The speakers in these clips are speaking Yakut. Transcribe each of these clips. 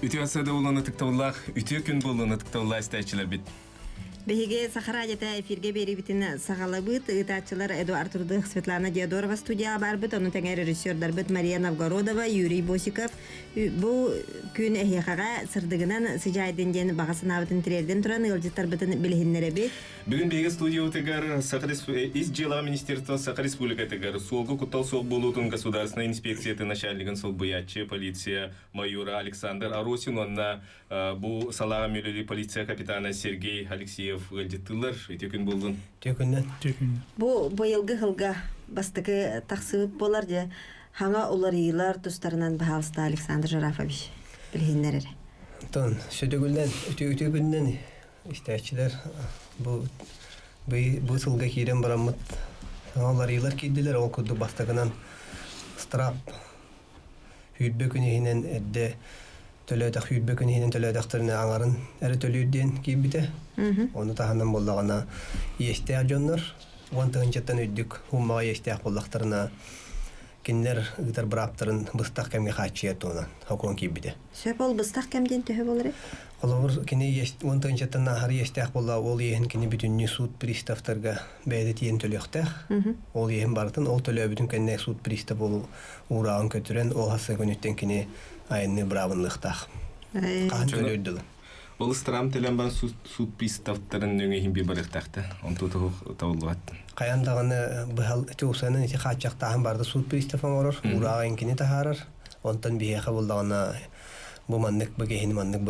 Үтүө сада буолан ытыктабыллаах, үтүө күн буолан ытыктабыллаах истээччилэрбит. Биһиги Саха радиота эфиргэ биэрибитин саҕалабыт. Ыытааччылар Эдуард Рудых, Светлана Диодорова студияҕа барбыт, ону тэҥэ режиссердарбыт Мария Новгородова, Юрий Босиков. Бу күн эһиэхэҕэ сырдыгынан сыдьаайдын диэн баҕа санаабытын тириэрдэн туран ыалдьыттарбытын билиһиннэрэбит. Бүгүн биһиги студиябытыгар Саха Ис дьыалаҕа министерство Саха Республикатыгар суолга куттал суох буолуутун государственнай инспекциятын начальнигын солбуйааччы полиция майора Александр Аросин уонна бу салааҕа мүлүлүү полиция капитана Сергей Алексеев ыалдьыттыыллар. Үтүө күн буоллун. Үтүө күннэн. Үтүө күннэн. Бу быйылгы сылга бастакы тахсыбыт буолар дьэ хаҥа уларыйыылар тустарынан баһаалыста Александр Жирафович билиһиннэр эрэ. Онтон сүдүгүллэн үтүө үтүө күннэн истээччилэр бу бу сылга киирэн бараммыт саҥа уларыйыылар киирдилэр. Ол курдук бастакынан страп 20 күн иһинэн эрдэ төлөөтөх 20 күн иһинэн төлөөтөхтөрүнэ аҥарын эрэ төлүүр диэн киирбитэ. Ону таһынан буоллаҕына иэстээх дьоннор 10 тыһыынчаттан үрдүк суммаҕа иэстээх буоллахтарына кинилэр ыытар бырааптарын быстах кэмҥэ хааччыйар туһунан сокуон киирбитэ. Сөп ол быстах кэм диэн төһө буолар? Холобур, кини 10 тыһыынчаттан ааһар иэстээх буолла, ол иэһин кини бүтүннүү суут приставтарга бэйэтэ тиийэн төлүөхтээх. Ол иэһин барытын ол төлөөбүтүн кэннэ суут пристав ол уурааҕын көтүрэн, ол хас күнүттэн кини айанныыр быраабынныахтаах. Хаһан төлүөр дылы. Ол ыстараап төлөөн баран суут приставтарын нөҥө иһин барыахтаахта. Онту табыллыбат. Хайан даҕаны быһал ити усанын ити хааччахтааһын барда суут пристав оҥорор, уурааҕын кини таһаарар. Онтон биһиэхэ буллаҕына бу маннык бу киһини маннык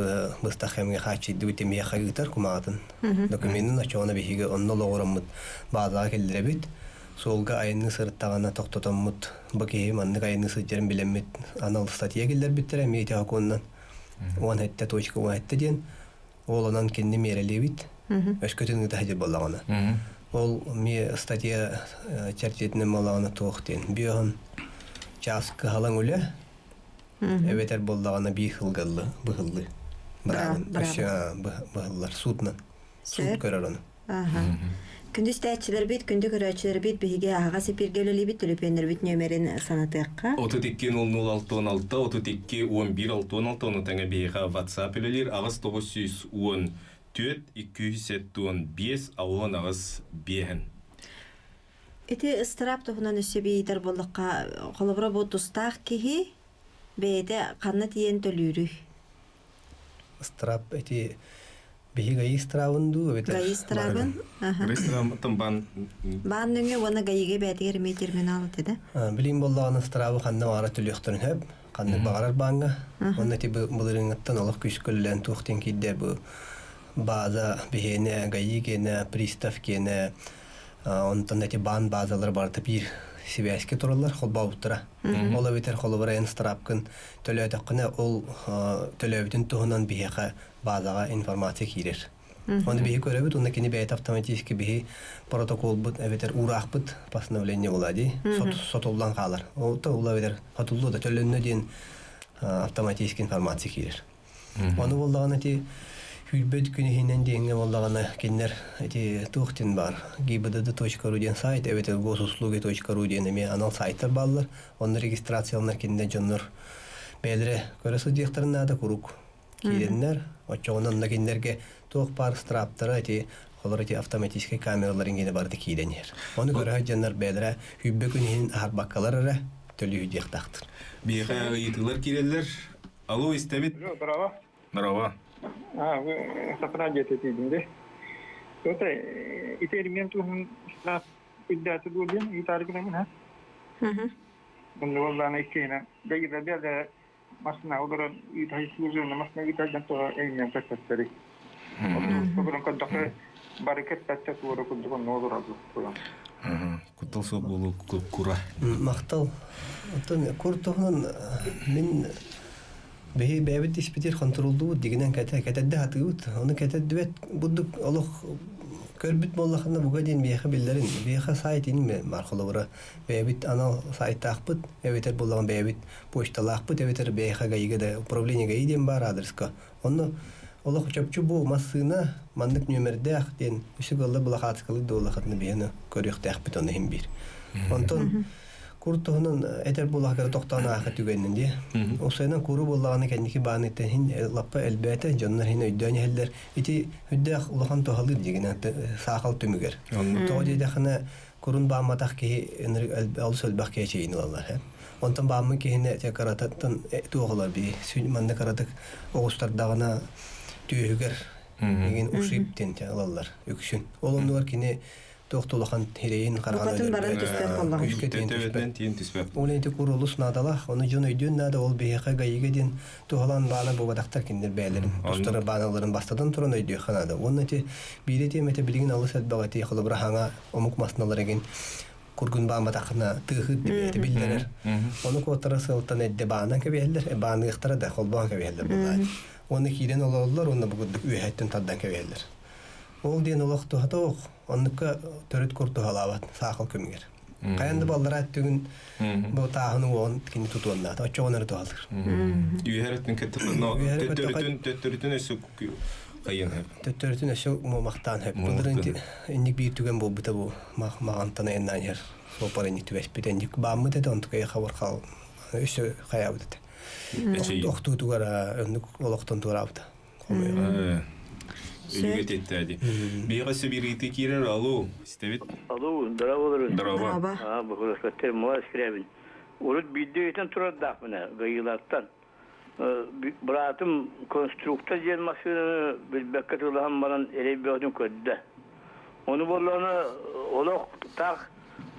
быстах кэмҥэ хааччыйдыбыт миэхэ ыытар кумаҕатын. Документын очоҕуна биһиги онно олоҕураммыт баазаҕа киллэрэбит. Суолга айанныы сырыттаҕына тохтотоммут бу киһи маннык айанныы сылдьарын билэммит анал статья киллэрбиттэрэ эмиэ ити сокуонунан 17.17 диэн ол онон кинини миэрэлиэбит өскөтүн ыыта сылдьар буоллаҕына. Ол ми статья чэрчитинэн буоллаҕына туох диэн 50 чаас кыһалаҥ үлэ эбэтэр буоллаҕына биир сылгаллы быһыллы быраабын быһыллар суутунан суут көрөр ону. Күндү истээччилэрбит, күндү көрөөччүлэрбит биһиги аһаҕас эпииргэ үлэлиибит, төлөпүөннэрбит нүөмэрин санатыахха. 32 00 66 32 11 66 ону тэҥэ биһиэхэ WhatsApp үлэлиир 8 914 275 68 5. Ити ыстыраап туһунан өссө биитэр буоллахха, холобура бу тустаах киһи бэйэтэ ханна тиийэн төлүүрүй? Ыстыраап ити биһи ГАИ ыстыраабын дуу эбэтэр ГАИ ыстыраабын. Ресторан бан Баан нөҥүө уонна ГАИга бээтигэр эмиэ терминал этэ да? Билим буоллаҕына ыстыраабы ханна баҕарар төлүөхтэрин сөп, ханнык баҕарар бааҥҥа. Онно ити былырыыҥҥыттан олох күүскэ туох диэн киирдэ бу база биһиэнэ, ГАИ киэнэ, пристав киэнэ, онтон эти баан базалар барыта биир сибээскэ тураллар холбообуттара. Ол эбэтэр холобура эн ыстыраапкын төлөөтөххүнэ ол төлөөбүтүн туһунан биһиэхэ базаҕа информация киирэр. Оны биһи көрөбүт, уонна кини бэйэтэ автоматически биһи протоколбут эбэтэр уураахпыт постановление була дии, сотуллан хаалар. Ол та ула эбэтэр хотуллу да төлөннө диэн автоматически информация киирэр. Оны буоллаҕына ити 20 күн иһинэн диэҥҥэ буоллаҕына кинилэр ити туох диэн баар гибдд.ру диэн сайт эбэтэр госуслуги.ру диэн эмиэ анал сайттар бааллар. Онно регистрацияланар кинилэр дьоннор бэйэлэрэ көрө сылдьыахтарын наада куруук киирэннэр оччоҕуна онно кинилэргэ туох баар ыстырааптара ити олор ити автоматическай камераларын киинэ барыта киирэн иһэр. Ону көрө дьоннор бэйэлэрэ 20 күн иһин аһарбаккалар эрэ төлүү диэхтаахтар. Биһиэхэ ыйытыылар киирэллэр. Алло, истэбит. Здорово. Здорово. А, вы Саха радио тиийдим Тота, ити элемент туһун штраф үрдээтэ дуо диэн ыйытаары гынабын, ha? Онно буоллаана иккиһинэн ГАИга бэйэлэрэ массыына олорон ыытаһый служебный массыына ыытардан тоҕо элемент көттөрүй. Онно көрдөххө бары кэппэттэ туора курдук онно олорор туран. Куттал суох буолуу кура. Махтал. Оттон кур туһунан мин биһи бэйэбит испитир хонтуруоллуубут дигинэн кэтэ кэтэрдэ хатыыбыт. Ону кэтэрдибэт бурдук олох көрбүт буоллахына буга диэн биэхэ биллэрин биэхэ сайт инме бар холобура бэйэбит анал сайтаахпыт эбэтэр буоллаҕын бэйэбит почталаахпыт эбэтэр бэйэхэ ГАИга да управление ГАИ диэн баар адреска онно олох чопчу бу массыына маннык нүөмэрдээх диэн үсүк ылла былахаацкалык дуоллахытына биһини көрүөхтээхпит ону иһин биир. Онтон Кур туһунан этэр буоллахха тохтоон ааха түгэннин дии. Осойнан куру буоллаҕына кэнники бааныттан хин лаппа элбээтэ, дьоннор хин өйдөөн иһэллэр. Ити үрдээх улахан туһалыыр дигинэ саахал түмүгэр. Тоҕо диэтэххинэ курун баамматах киһи олус элбэх киһи чэйин ылаллар. Онтон бааммыт киһини те карататтан туох ылар би манна каратык оҕустардаҕына түөһүгэр эгин ушип диэн ылаллар үксүн. Ол оннугар кини туох тулахан хирейин Букатын баран түспэт буоллаҕа. Күскэ тиийэн түспэт. Төбөтүнэн тиийэн түспэт. Ол ити курулус наадалаах, ону дьон өйдүөн наада, ол биһиэхэ ГАИга диэн туһалаан баана буолбатахтар кинилэр бэйэлэрин тустары бааналарын бастатан туран өйдүөххэ наада. Уонна ити биири тиэмэтэ билигин алыс элбэх ити холобура хаҥа омук масыналар эгин кургун баамматаххына тыаһыыр диэти биллэрэр. Ону куоттара сылтан эдде баанан кэбиһэллэр, бааныахтара да холбоон кэбиһэллэр буоллаат. Уонна киирэн олороллор, уонна бу курдук үөһэттэн тардан кэбиһэллэр. Ол диэн олох туһата ох, оннукка төрүт кур туһалаабат саахал көмүгэр. Хайан да баллара түгүн бу тааһын уоҕун кини тутуоннаата, оччоҕун эрэ туһалыр. Үөһэреттин кеттехно төттөрүтүн төттөрүтүн өссө хайын хэп. Төттөрүтүн өссө муомахтаан хэп. Былырын инник биир түгэн буолбута бу мағантан айаннаан иһэр суоппар инник түбэспит. Инник бааммыт этэ, онтукай хабар хал өссө хаябыт этэ. Охтуутугар өннүк олохтон туораабыта. Үлүгө теттәди. Бига сөбирити кирер алу. Истебит. Алло, здорово. Здорово. А, бухуласкаттер муа скрябин. Урут бидде турардахмына гайылаттан. Братым конструктор диэн машинаны билбэккэ тылаһан баран эрейбөтүн көрдө. Ону боллону олох таах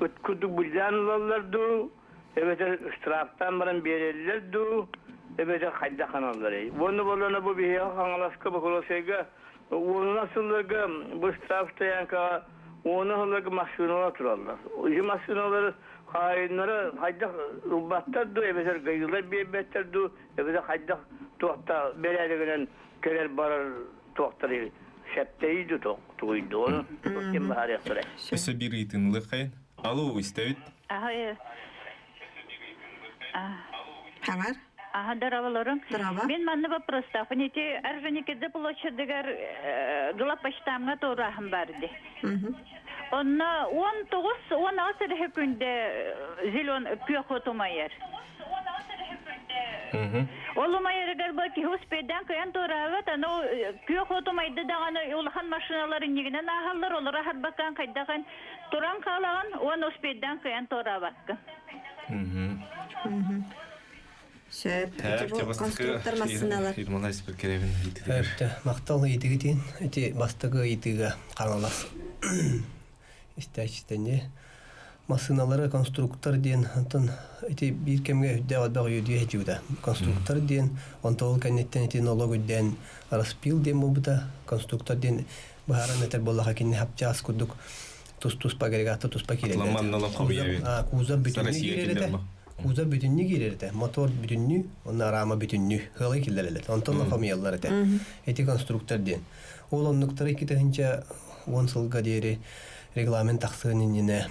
ыт курдук былдьаан ылаллар дуу, эбэтэр штрафтаан баран биэрэллэр дуу, эбэтэр хайдах ханаллар. Уонна боллону бу биһиэхэ Хаҥаласка Бокулосайга уонунан сылларга бу штраф стоянкаҕа уонун сылларга машиналар тураллар. Ити машиналары хаайыннара хайдах ылбаттар дуу, эбэтэр гайылар биэрбэттэр дуу, эбэтэр хайдах туохта бэрээдэгинэн кэлэр барар туохтары септейи дуу тугуйду. Ону ким баһарыахтара. Өссө бир ыйтынлык хайын. Алло, истебит. Аха, Хаҥар. Аха, здороволорум. Здорово. Мин манны вопростаахпын. Ити Орджоникидзе площадыгар главпочтамҥа туорааһын баар дии. Онно 19 16 эрэ күндэ зелен күөх от умайар. Ол умайарыгар бу киһи успейдаан кыайан туораабат, аны күөх от умайды даҕаны улахан машиналар иннигинэн ааһаллар, олоро харбаккан хайдахан туран хаалаҕын, уон успейдаан кыайан туораабаккын. Сөп. Ити бу конструктор массыналар. Ирмалай спиркеребин итигер. Өптө мактал ыйтыгытин, ити бастакы ыйтыга Хаҥалас истээччитэнни массыналары конструктор диэн онтон ити биир кэмҥэ үрдээх элбэх үөдүйэ сылдьыбыта. Конструктор диэн онтон ол кэнниттэн ити налог үрдээн распил диэн буолбута. Конструктор диэн быһааран этэр буоллаха кинини хапчаас курдук тус-туспа агрегатта туспа киирэллэр. Атламанналар хобуйа Кузов бүтүннүү Россия киирэр этэ. киллэрмэ. Кузов бүтүннүү киирэр этэ. Мотор бүтүннүү, онно рама бүтүннүү. Хылай киллэрэллэр. Онтон хомуйаллар этэ. Эти конструктор диэн. Ол оннуктары 2010 сылга диэри регламент тахсыан иннинэ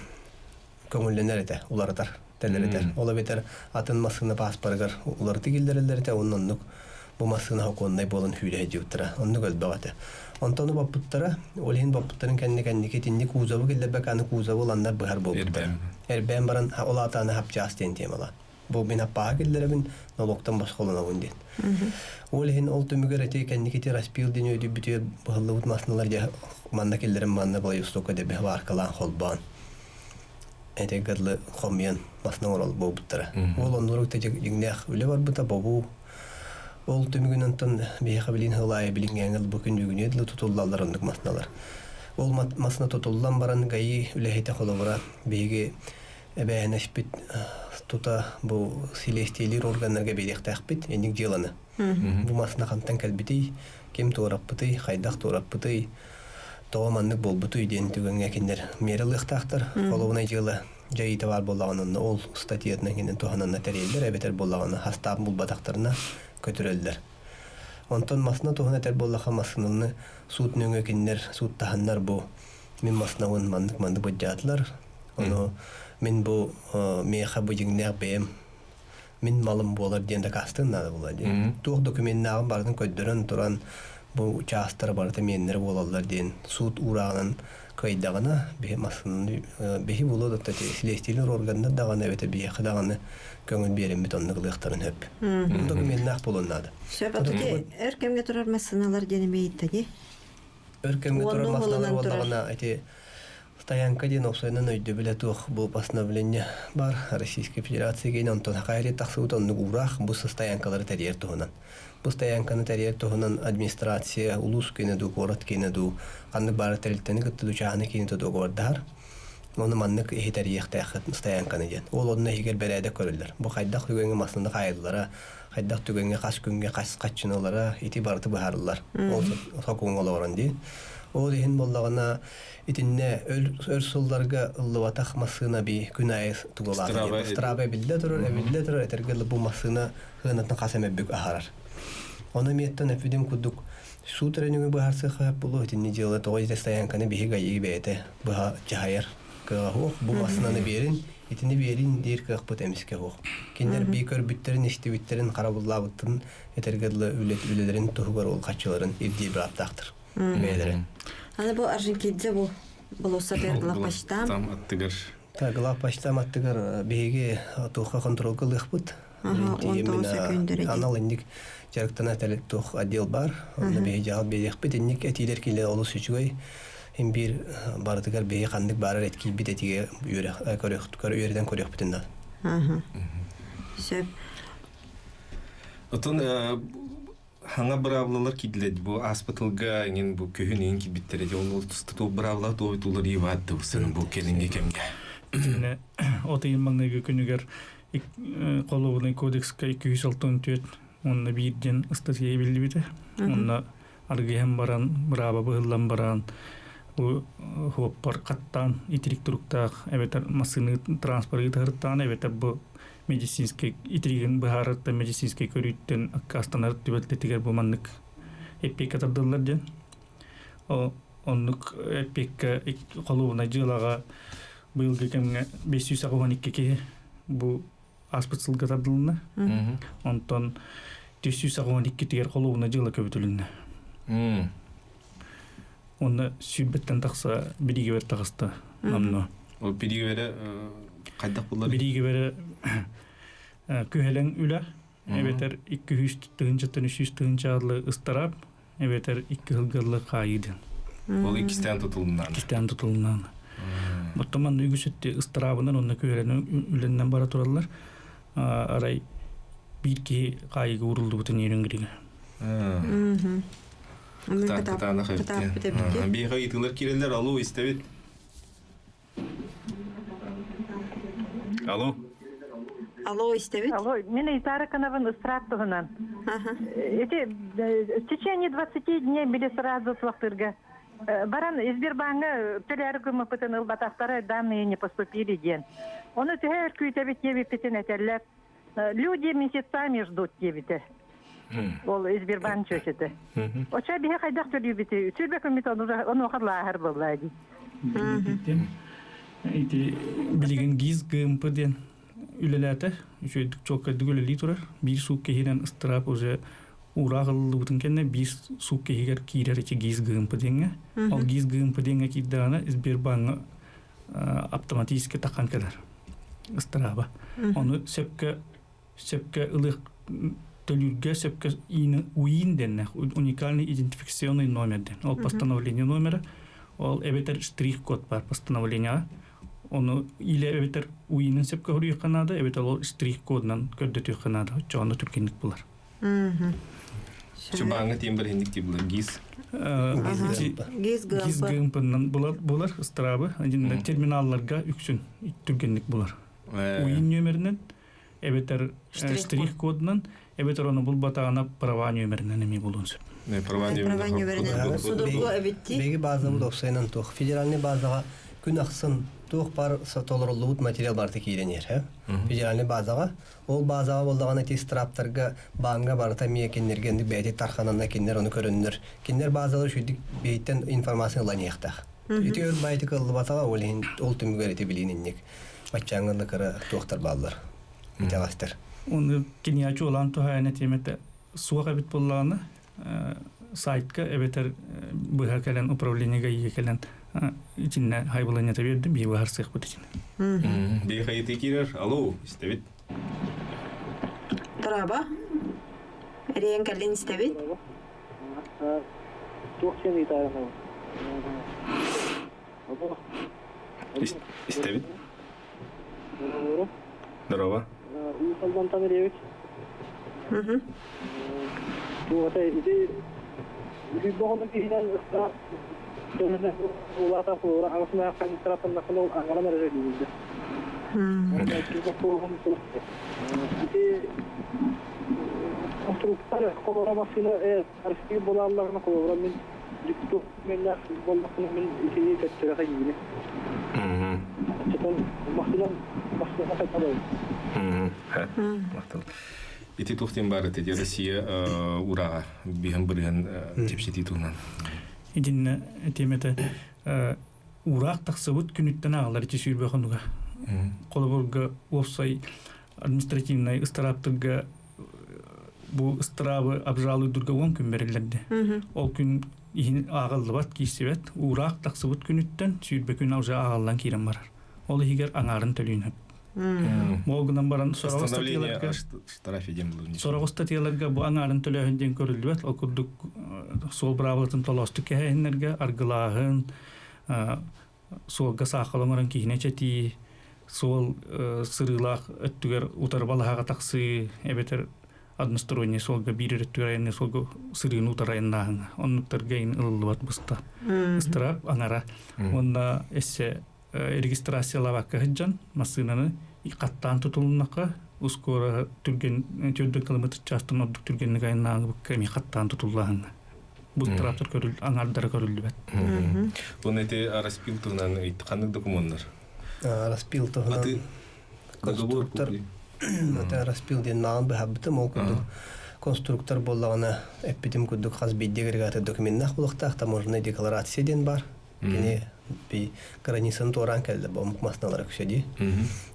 көҥүллэнэр этэ, уларытар, тэлэритэр. Ол эбэтэр атын массыына паспорыгар уларыты киллэрэллэр этэ, онно оннук бу массыына хокуоннай буолан сүүрэ сылдьыбыттара. Оннук элбэх этэ. Онтон баппыттара, ол иһин баппыттарын кэннэ кэнники итинник кузовы киллэрбэккэ аны кузовы ыланнар быһар буолбуттара. Эрбээн баран ол аата аны хапчаас диэн темала. Бу мин аппаҕа киллэрэбин, налогтан босхолонобун диэн. Ол иһин ол түмүгэр эти кэнники ити распил диэн өйдүүбүтүгэр быһыллыбыт массыналар дьэ манна киллэрэн манна Владивостокка дэбэ варкалаан холбоон эти гыдлы хомуйан массына оҥорол буолбуттара. Ол оннурук та дьиҥнээх үлэ барбыта бобуу. Ол түмүгүнэн онтон биһиэхэ билин хылаайы билиҥҥээҥил бу күн бүгүнү дылы тутуллаллар оннук массыналар. Ол массына тутуллан баран ГАИ үлэһитэ холобура биһиги эбээһинэспит тута бу силиэстиэлиир органнарга биэриэхтээхпит инник дьыаланы. Бу массына хантан кэлбитий, ким туораппытый, хайдах туораппытый, тоҕо маннык буолбутуй диэн түгэҥҥэ кинилэр миэрэ ылыахтаахтар. Холуобунай дьыала дьайыыта баар буоллаҕына онно ол статьятынан кинини туһананна тэрийэллэр, эбэтэр буоллаҕына хастаан булбатахтарына көтүрэллэр. Онтон массына туһун этэр буоллаха массынаны суут нөҥүө кинилэр сууттаһаннар бу мин массынабын маннык маннык быдьаатылар. Ону мин бу миэхэ бу дьиҥнээх бэйэм мин малым буолар диэн дакаастыан наада буолла диэн. Туох документнааҕын барытын көрдөрөн туран Бу чаастара барыта миэннэр буолаллар диэн суут уурааҕынан кыайдаҕына, биһи массыынаны биһи булуо да следственный органнар даҕаны эбэтэр биһиэхэ даҕаны көҥүл биэрэммит оннук ылыахтарын сөп. Докуменнаах буолуон наада. Сөп, аты өр кэмҥэ турар массыыналар диэн эмиэ ыйытта Өр кэмҥэ турар массыыналар буоллаҕына, ити стоянка диэн уопсайынан өйдөбүлэ туох бу постановление бар Российской Федерация киин онтон хахайри тахсыбыт оннук уураах бу стоянкалары тэрийэр туһунан. Бу стоянканы тэрийэр туһунан администрация улуус киинэ дуу, куорат киинэ дуу, ханнык баары тэрилтэни кытта дуу, чааһынай киини договордаһар. Ону маннык иһи тэрийиэхтээххит стоянканы диэн. Ол онно иһигэр бэрээдэк көрүллэр. Бу хайдах түгэҥҥэ массыына хаайыллара, хайдах түгэҥҥэ хас күҥҥэ хас хаччыналара ити барыта быһаарыллар. Ол сокуоҥҥа олоҕуран дии. Ол иһин буоллаҕына итиннэ өр сылларга ыллыбатах массыына би күн аайы тугулаата. Страба эбиллэ турар, эбиллэ турар, этэргэ бу массыына сыанатын хас эмэ бүк аһарар. Ону эмиэттэн эппитим курдук суут эрэнүгү быһаарсыахха булу итинни дьыала тоҕо ити стоянканы биһиги айыы бэйэтэ быһа дьаһайар кыаҕа суох. Бу массыынаны биэрин, итини биэрин диир кыахпыт эмискэ суох. Кинилэр бии көрбүттэрин, истибиттэрин, харабыллаабыттарын этэргэ дылы үлэлэрин туһугар ол хаччыларын ирдиир бырааптаахтар бэйэлэрэ. Аны бу Орджоникидзе бу болуоссатыгар главпочтам аттыгар. Главпочтам аттыгар биһиги туохха контролга ылыахпыт. Анал инник дьарыктана туох отдел бар. Онно биһиги дьаһал биэриэхпит. Инник этиилэр киилэ олус үчүгэй. Им биир барытыгар биһиги ханнык баарар эткиирбит этигэ үөрэтэн көрүөхпүтүн наада. Сөп. Отон хаңа быраабылалар киирдилэр бу ааспытылга иҥин бу күһүн иҥин киирбиттэрэ дьэ ол туста быраабыла туой тулар иваатты бу келинги кэмҥэ. Итиннэ от ыйын маҥнайгы күнүгэр Холуобунай кодекска 264 уонна биир диэн ыстатыйа биллибитэ. Онно аргыһан баран, бырааба быһыллан баран, бу хуоппар хаттаан итирик туруктаах эбэтэр массыыны транспорты тыһыртаан эбэтэр бу медицинскэй итиригин быһаарыттан медицинскэй көрүүттэн аккаастанар түбэлтэтигэр бу маннык эппиэккэ тардыллар диэн. Оннук эппиэккэ холуобунай дьыалаҕа быйылгы кэмҥэ 582 киһи бу ааспыт сылга тардылынна. Онтон 382 тигэр холуобунай дьыала көбүтүлүннэ. Онно сүүрбэттэн тахса бириигэбэр таҕыста намно. Ол бириигэбэрэ хайдах булар? Бириигэбэрэ күһэлэҥ үлэ, эбэтэр 200 тыһыынчаттан 300 тыһыынчааллы ыстараап, эбэтэр 2 сылгаллы хаайыы диэн. Ол иккистээн тутулуннаан. Иккистээн тутулуннаан. Оттон үгүс өттө ыстараабынан онно күһэлэҥ үлэннэн бара тураллар. Арай биир киһи хаайыыга ууруллубутун иэрин. Биһиэхэ ыйытыылар киирэллэр, алло, истэбит. Алло. Алло, истэбит. Алло, мин ыйытаары гынабын ыстыраап туһунан. Эти в течение 20 дней били сразу туохтырга. Баран Сбербанка төлөөр гыммыппытын ылбатахтара, данные не поступили диэн. Ону төһө өр күүтэбит диэбиппитин этэллэр. Люди месяцами ждут диэбитэ. Ол Сбербанк чөчөтө. Оччо биһи хайдах төлүүбүтүй? Сүүрбэ күммүт онуоха лааһар буолла дии. Ити билигин ГИС ГМП диэн үлэлээтэ. Үчүгэйдик чуолкайдык үлэлии турар. Биир суукка иһинэн ыстыраап уже уураах ылыллыбытын кэннэ биир суукка иһигэр киирэр ити ГИС ГМП диэҥҥэ. Ол ГИС ГМП диэҥҥэ киирдэҕинэ Сбербанҥа автоматически таххан кэлэр ыстырааба. Ону сөпкө сөпкө ылыах төлүүргэ сөпкө УИН дэннэх уникальный идентификационный номер дэн. Ол постановление номера, ол эбэтэр штрих-код бар постановление. Ону или эбэтэр УИНын сөпкө хоруйуохха наада, эбэтэр ол штрих-кодунан көрдөтүөххэ наада. Оччоҕуна түргэнник булар. Чубааҥҥа тиийэн бар хинник булар ГИС. ГИС ГИС ГМП-нан булар ыстыраабы. Терминалларга үксүн түргэнник булар. УИН нөмеринен эбэтэр штрих-кодунан, эбэтэр ону булбатаҕына права нөмеринен эмиэ булуон сөп. Права нөмеринен. Судургу эбитти. Биһиги базабыт уопсайынан туох федеральный базаҕа күн ахсын туох бар толоруллубут материал барыта киирэн иһэр. Федеральный базаҕа. Ол базаҕа буоллаҕына ити ыстырааптарга бааҥҥа барыта эмиэ кинилэргэ инник бэйэтэ тархананна кинилэр ону көрөннөр. Кинилэр базалар үчүгдүк бэйиттэн информация ылан иһиэхтээх. Ити өр баайдык ыллыбатаҕа ол иһин ол түмүгэр ити билиин инник баччааҥҥа кыра туохтар бааллар. Итэҕэстэр. Оны киниячу олан туһаайан этиэмэтэ суох эбит буоллаҕына. Сайтка эбэтэр быһа кэлэн управлениега ИГ кэлэн итиннэ хайбыланньата биэрдим, бии быһарсыахпыт итиннэ. Бии хайыты киирэр. Алло, истэбит. Дорообо. Эриэн кэллин истэбит. Туох сен ыйтаарына. Истэбит. Здорово. Уус Алдан эребит. Туота ити Бүббоҕону киһинэн ыстаап төлөнө улаата холура аҕысына ханыстаратаннахына аңаран эрэ диилде. Ити конструктор холура машина архив булалларына холура мин дикту меннах боллахына мин итини төттөрө хайыны. Четон машина машина хайпалай. Мактал. Ити тухтен бары теде Россия ураға биһэн бырыһан чепсети туһунан. Итиннэ темете ураах тахсыбыт күнүттэн ааҕыллар ити 20 хонуга. Холобурга уопсай административнай ыстарааптарга бу ыстараабы обжалуйдурга 10 күн бериллерди. Ол күн иһин ааҕыллыбат киирсибэт уураах тахсыбыт күнүттэн 20 күн уже ааҕыллан киирэн барар. Ол иһигэр аҥаарын төлүүн сөп. Ол гынан баран сорох Постановление статьяларга о штрафе диэн булуун. Сорох статьяларга бу аҥаарын төлөөһүн диэн көрүллүбэт. Ол курдук суол быраабылатын толоостук кэһээһиннэргэ аргылааһын, суолга саахал оҥорон киһини эчэтии, суол сырыылаах өттүгэр утары балаһаҕа тахсыы, эбэтэр односторонний суолга биир өттүгэр айанныыр суолга сырыыны утары айаннааһыҥҥа. Оннуктарга иһин ылыллыбат буста. Ыстыраап аҥара. Уонна эссе регистрациялаабакка сылдьан массыынаны хаттаан тутулуннахха ускуора түргэн 4 километр чаастан ордук түргэнник айаннаабыкка эмиэ хаттаан тутуллааһыҥҥа. Бу ыстырааптар көрүл аҥаардара көрүллүбэт. Уонна ити распил туһунан ханнык докумуоннар? Распил туһунан Аты договор конструктор купли. Это распил диэн маҕан быһабытым ол курдук конструктор буоллаҕына эппитим курдук хас биирдии агрегаты докуменнаах буолуохтаах таможенная декларация диэн баар. Кини би границаны туораан кэллэ бу омук масналара күсэ дии.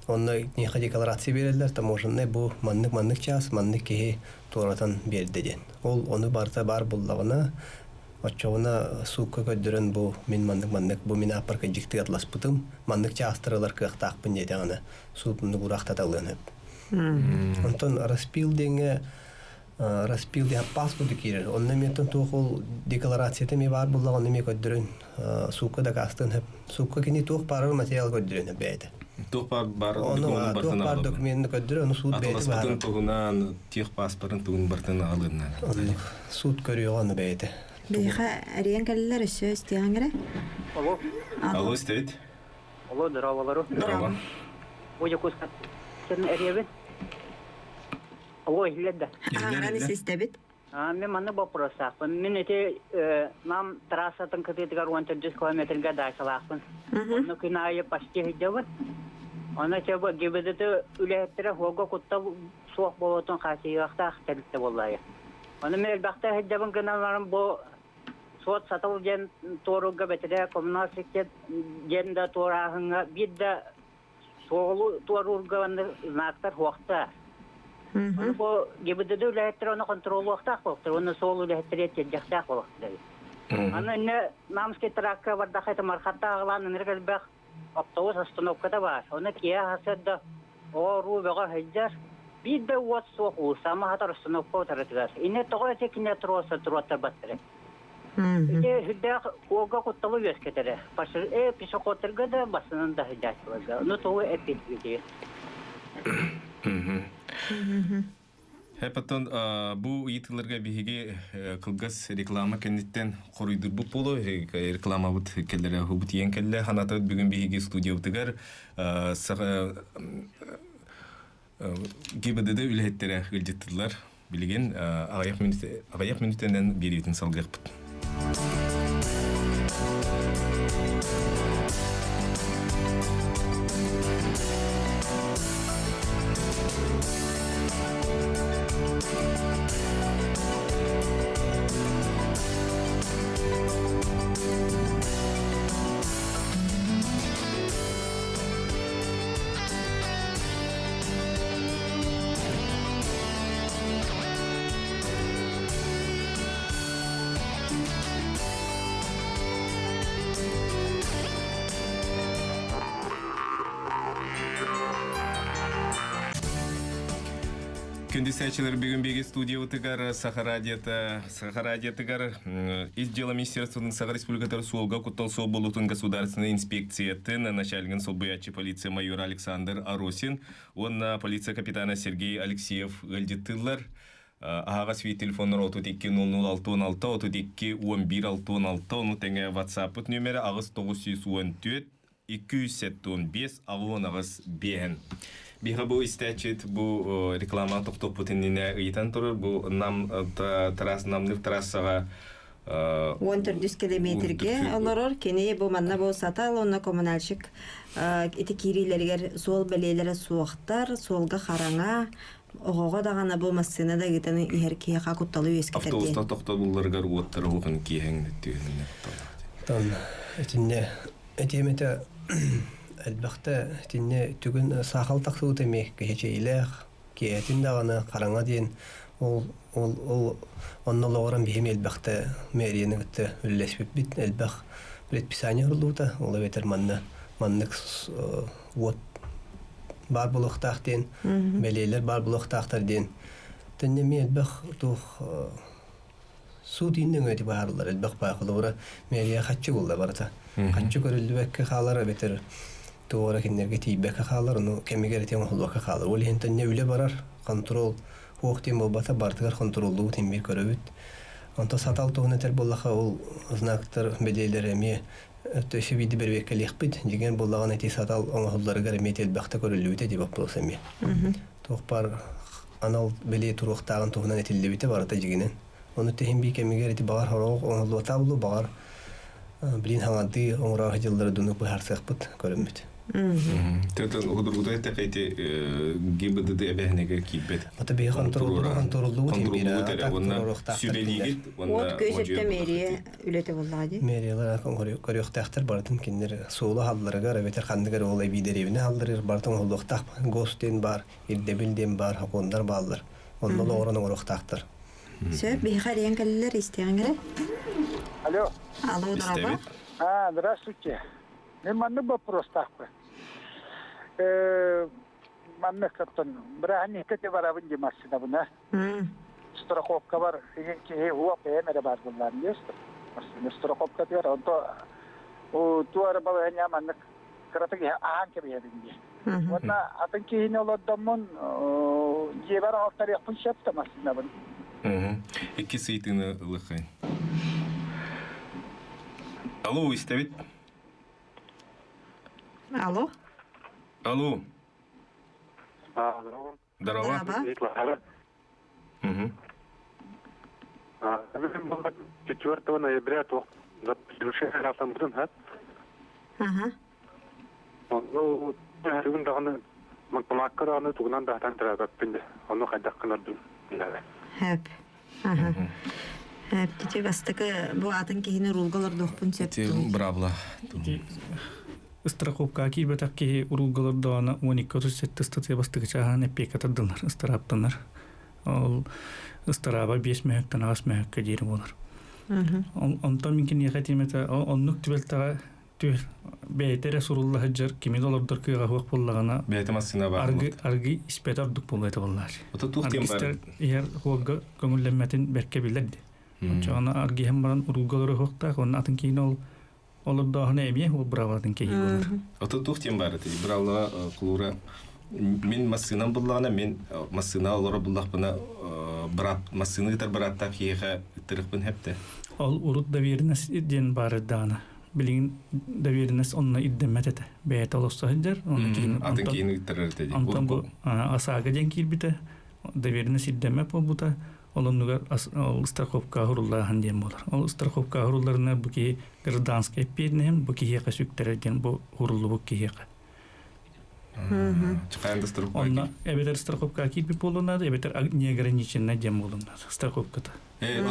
Онно киниэхэ декларация биэрэллэр таможенный бу маннык-маннык чаас маннык киһи туоратан биэрдэ диэн. Ол ону барыта баар буоллаҕына оччоҕуна суукка көрдөрөн бу мин маннык-маннык бу мин ааппарка дьикти атласпытым маннык чаастары ылар кыахтаахпын диэтэҕинэ суут муннук ураахтаталыан сөп. Онтон распил диэҥҥэ распил диэн паас курдук киирэр. Онно эмиэ туох ол декларацията эмиэ баар буоллаҕына онно эмиэ көрдөрөн суукка дакаастыан сөп. Суукка кини туох баарар материал көрдөрүөн сөп бэйэтэ. Туох баар бар Ону докумуонун туох бартын баар аҕалабын. документын көрдөрөр, ону суут бэйэтэ Атыласпытын быһаарар. туһунан, тех паспорын тугун бартын аҕалыаннан. Оннук суут көрүөҕэ ону бэйэтэ. Биһиэхэ эрийэн кэллилэр өссө истиэҕиҥ эрэ. Алло. Алло. Алло, истэбит. Алло, здраволору. Здорово. Бу Якутскаттан эрийэбин. Алло, иһиллэр да. Аҥаран истэбит. А, мен манна вопросаахпын. Мин ити нам трассатын кытыытыгар 14 километрга даачалаахпын. Онно күн аайы почти сылдьабын. Онно чэ бу ГИБДД үлэһиттэрэ суолга куттал суох буолуотун хаачыйыахтаах тэрилтэ буоллаайа. Ону мен элбэхтэ сылдьабын гынан баран бу суот сатал диэн туоруга бэтэрээ коммунальщик диэн да туорааһыҥҥа биир да суолу туоруурга уонна знактар суохтар. Ону бу ГИБДД үлэһиттэрэ ону контроллуохтаах буолуохтар, уонна суол үлэһиттэрэ тиэрдиэхтээх буолуохтар. Аны иннэ Намский тракка бардахха это мархатта аҕалаан ынырык элбэх автобус остановката баар. Ону киэһэ сарсыарда оҕо уруу бөҕө сылдьар. Биир да уот суох уулуссаҕа хатар остановка утарытыгар. Иннэ тоҕо ити кинилэр туруорса туруоттарбаттара. Ити сүрдээх уолга кутталы үөскэтэрэ. Пешеходтарга да басынан да сылдьааччыларга. Ону тоҕо эппиэттиир. Потон бу ыйытыыларга биһиги кылгас реклама кэнниттэн хоруйдурбут буолуо рекламабыт кэллэрэ хубут иэн кэллэ ханатабыт бүгүн биһиги студиябытыгар ГИБДД үлэһиттэрэ ыалдьыттыылар билигин аҕыйах мүнүүтэнэн биэриитин салгыахпыт. Күндү бүгүн биги студиябытыгар Саха радиота, Саха радиотыгар Ис дела министерствотын Саха Республикатар суолга куттал суол болутун государственной инспекциятын начальнигын солбуячы полиция майора Александр Аросин, онна полиция капитана Сергей Алексеев ылдьыттыллар. Аһаҕас ви телефоннар 32 00 6 32 11 6 ону тэҥэ WhatsApp нөмері ағыз 914 275 68 5. Биха бу истәчит бу реклама токтоппут иннине ыйтан турар бу нам трасс намныр трассага 14 километрге олорор кини бу манна бу сатал онна коммунальщик ити кирилергер суол белелere суохтар суолга хараңа оҕоҕо даҕана бу массына да гытаны иһэр киһиэхэ кутталы үөскэтэр диэн. Автобуста тохтобулларыгар уоттары уһун киэһэҥ түһүннэ. Тон этинне этиэмете элбэхтэ этинне түгүн саахал тахсыбыт эми киһичэйлээх киэтин даҕаны хараҥа диэн ол ол ол онно лоҕорон биһим элбэхтэ мэрияны кытта үллэспиппит элбэх предписание орлуута ол эбэтэр манна маннык уот бар булуохтаах диэн бэлиэлэр бар булуохтаахтар диэн тэнне ми элбэх туох суут иннең өти баһарлар элбэх баахылыбыра мэрия хаччы булла барата хаччы көрүллүбэккэ хаалар эбэтэр туора киннерге тиийбэккэ хаалар ону кэмигэр этиэн оһулуокка хаалар ол иһин тэнне үлэ барар контрол хуох тиэн буолбата бартыгар контроллуу тимбир көрөбүт онто сатал туһун этер буоллаха ол знактар бэлиэлэр эмиэ өттөсү биди бербеккелиэхпит дьиген буоллаҕын эти сатал оҥоһулларыгар эмиэ телбэхтэ көрүллүбүтэ ди вопрос эмиэ туох бар анал бэлиэ туруохтааҕын туһунан этиллибитэ барыта дьигинэн ону тэһин би кэмигэр эти баҕар хороох оҥоһуллуотаа булу баҕар билин хаҥардыы оҥороох дьыллары дуну быһаарсыахпыт көрөммүт. Тетен худургута тэкэти ГИБДД эбэһнеге киирбет. Ата биһи контроллуу контроллуу тимбира сүбэлиигит Уот көс өттө мэрия үлэтэ буоллаҕа дии. Мэриялар көрүөхтээхтэр барытын киннер суолу халларыгар эбэтэр ханныгар ол эбиидериэбини халларыр барытын оһоллуохтаах гос диэн бар ирдэбил диэн бар хокуондар бааллар онно лоҕорон оҥоруохтаахтар. Сөп биһи хариан кэллилэр истиэҕиҥ эрэ. Алло. Алло, дороба. А, здравствуйте. Мен маннык вопрос тахпы. Маннык каттан бирахни кете барабын ди машина буна. Страховка бар, еген кихи хуа пэмере бар буллар есть. Машина страховка тигер, онто у туара бала хня маннык кыраты ахан кебе ди. Онна атын кихини олоддоммун жебар алтар япын шепте машина бун. Икки сыйтыны ылыхай. Алло, истебит. Алло. Алло. Здорово. Здорово. Угу. 4 ноября то Ага. Ну, бүгүн даҕаны маҥкамаакка тугунан даатан тыраабаппын ону хайдаххынардым билэбэ. Хэп. Ага. Хэп, тити бастакы бу атын киһини рулгалар дохпун сөп. Бравла. Страховка киирбэтэх киһи уруулгалар даҕаны 12.37 статья бастакы чааһан эппиэккэ тардылар, ыстарааптанар. Ол ыстарааба 5 мөһөктөн аҕас мөһөккэ диэри буолар. Онтон мин киниэхэ тиэмэтэ оннук түбэлтэҕэ тү бэйэтэ эрэ сурулла сылдьар кими да олордор кыаҕа суох буоллаҕына Бэйэтэ массыына баар аргы аргы испэтэ ордук буолуо этэ буоллаачы. Ото туох диэн бар? Аргыстар иһэр хуогга көҥүллэммэтин бэркэ билэр ди. Оччоҕуна аргиһан баран уруулгалары суохтаах, онно атын киһини ол олордооһуна эмиэ ол быраабатын киһи буолар. Ото туох диэн бар этэй? Бравла кулура мин массыынам буллаҕына мин массыына олоро буллахпына брат массыына гытар быраттаах киһиэхэ ыттырыхпын хэпте. Ол урут доверенность диэн баар даана. Билигин доверенность онно ирдэммэт этэ. Бэйэтэ олосто сылдьар, онно киһини Атын онтон киһини ыттарар этэ дии. онтон бу АСАГа диэн киирбитэ, доверенность ирдэммэт буолбута, ол оннугар ол страховка хуруллааһын диэн буолар. Ол страховка хурулларына бу киһи гражданскай эппиэтинэһин бу киһиэхэ сүктэрэр диэн бу хуруллубут киһиэхэ. Чыкаан да страховка. Онно эбэтэр страховка киирбит буолунаада, эбэтэр неограниченный диэн буолунаада страховката.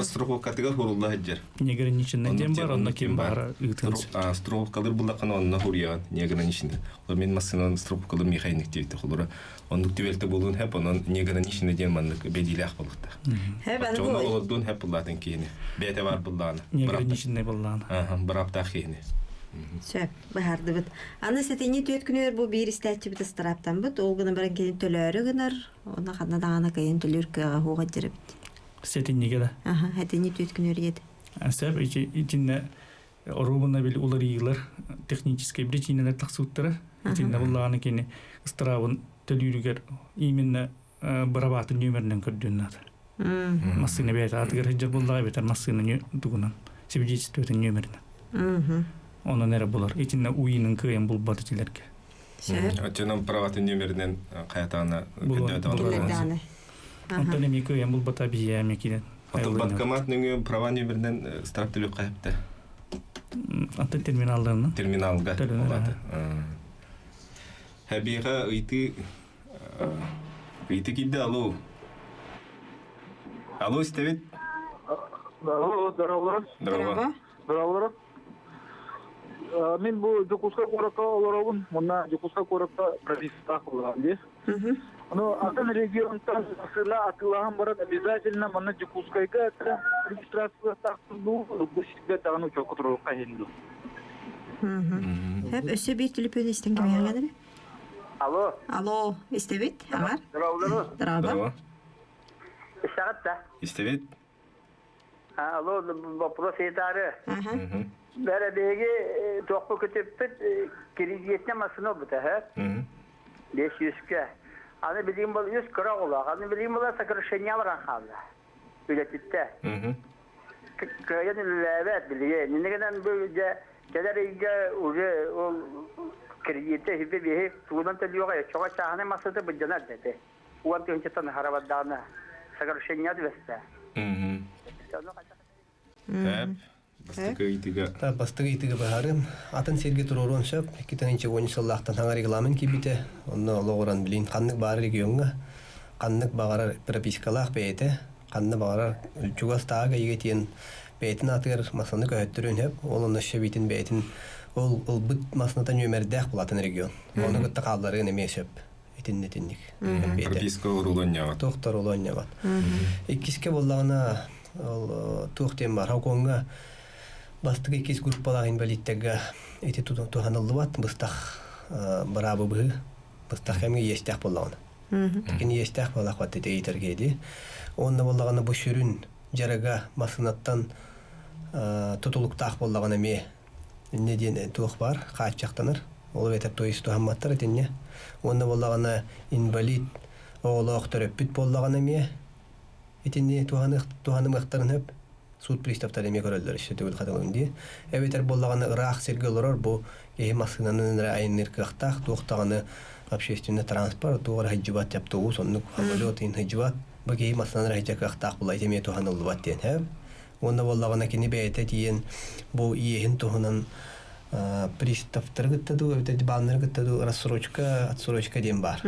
Страховкатыгар хурулла сылдьар. Неограниченный диэн бар, онно ким баара ыытын сөп. Страховкалар буллаххана онно хуруйаҕын неограниченный. Ол мин массыынан страховкалар механик диэбитэ холура. Оннук түбэлтэ буолуон хэп, онон неограниченный диэн маннык бэдиилээх буолуохтаах. Хэп, аны Оччоҕуна бу олордуон хэп буллаатын киһини. Бэйэтэ бар буллаҕына. Неограниченный буоллаҕына. Аха, бырааптаах киһини. Сөп, быһаардыбыт. Аны сэтинньи түөрт күнүгэр бу биир истээччибит ыстарааптаммыт, ол гынан баран кини төлөөрү гынар, онно ханна даҕаны кыайан төлүүр кыаҕа суох дьэрибит. Сэтинньигэ да. Аха, сэтинньи түөрт күнүгэр диэт. Сөп, итиннэ оруобуна били уларыйыылар техническэй причиналар тахсыбыттара. Итиннэ буллаҕына кини ыстараабын төлүүрүгэр именно бырабаатын нүөмэринэн көрдүөн наада. Массыына бэйэтэ аатыгар сылдьар буоллаҕа эбэтэр массыына тугунан свидетельствотын нүөмэринэн. Онон эрэ булар. Итиннэ УИ-нын кыайан булбат итилэргэ. Оччонон праватын нүөмэринэн хайатаана көрдөтөҕүнэ. Онтон эмиэ кыайан булбата биһиэ эмиэ киирэн. Оттон банкомат нөҥүө права нүөмэринэн штраф төлүөх хайапта. Антон терминалларынан. Терминалга. Хабиха ыйты ыйты киирдэ алло. Алло, истэбит? Алло, здорово. Здорово. Здорово. Мин бу Дьокуускай куоракка олоробун, мунна Дьокуускай куоракка пропискалаах буолаҕын дии. Ну, атын регионтан массыына атыылаһан баран обязательно манна Дьокуускайга регистрациялаахтаахпын дуу, бу сиргэ даҕаны учуокка туруохха иһин дуу. Хөп, өссө биир төлөпүөн истэн кэбиһэҥҥэ Алло. Алло, истэбит? Амар? Здорово. Здорово. Истэҕит да? Истэбит. Алло, вопрос ыйытаары. Бәрэ биһиги туохпу көтүппүт кредитне массыына бута, һэ? 500-кэ. Аны билигин бол үс кыра оҕолоох. Аны билигин була сокращение баран хаалла. Үлэтиттэ. Кыайан үлэлээбэт билигин. Иннигинэн бу дьэ кэлэр ыйга уже ол кредитте хибе биһи тугунан төлүөҕэ чоҕо чааһынай массыына быдьанар дэтэ. Уон тыһыынчаттан аһара бардаҕына сокращение түбэстэ. Эп, бастакы ыйытыга. Та бастакы ыйытыга быһаарым. Атын сиргэ туруоруон сөп. 2010 сыллаахтан хаҥа регламент киирбитэ. Онно олоҕуран билин ханнык баар региоҥҥа, ханнык баҕарар пропискалаах бэйэтэ, ханна баҕарар чугас тааҕы ыйга тиийэн бэйэтин аатыгар массыынаны көһөттөрүөн сөп. Ол онно шебитин бэйэтин ол ылбыт массыыната нүөмэрдээх булатын регион. Ону кытта хаалларыан эмиэ сөп. Итиннэ итинник. Прописка урулуон Туохтар улуон Иккиске буоллаҕына ол туох диэн бар Хокуоҥҥа бастакы иккис группалаах инвалидтарга ити туһаныллыбат быстах быраабы быһыы быстах кэмҥэ иэстээх буоллаҕына. Кини иэстээх буоллах бат ити ыйытарга ди. Онно буоллаҕына бу сүрүн дьарыга массыынаттан тутулуктаах буоллаҕына эмиэ инньэ диэн туох баар хааччахтанар. Ол эбэтэр то есть туһамматтар итиннэ. Уонна буоллаҕына инвалид оҕолоох төрөппүт буоллаҕына эмиэ итинни туһанымыахтарын сөп. Суд приставтар эмиэ көрөллөр өссө төгүл хатылын дии. Эбэтэр буоллаҕына ыраах сиргэ олорор бу киһи массыынанан эрэ айанныыр кыахтаах, туох даҕаны общественный транспорт, туох эрэ сылдьыбат, автобус, оннук самолет иһин сылдьыбат. Бу киһи массыынанан эрэ сылдьар кыахтаах буолла, ити эмиэ туһаныллыбат диэн сөп. Уонна буоллаҕына кини бэйэтэ тиийэн бу иэһин туһунан приставтары кытта дуу, эбэтэр бааннары кытта дуу рассрочка, отсрочка диэн баар.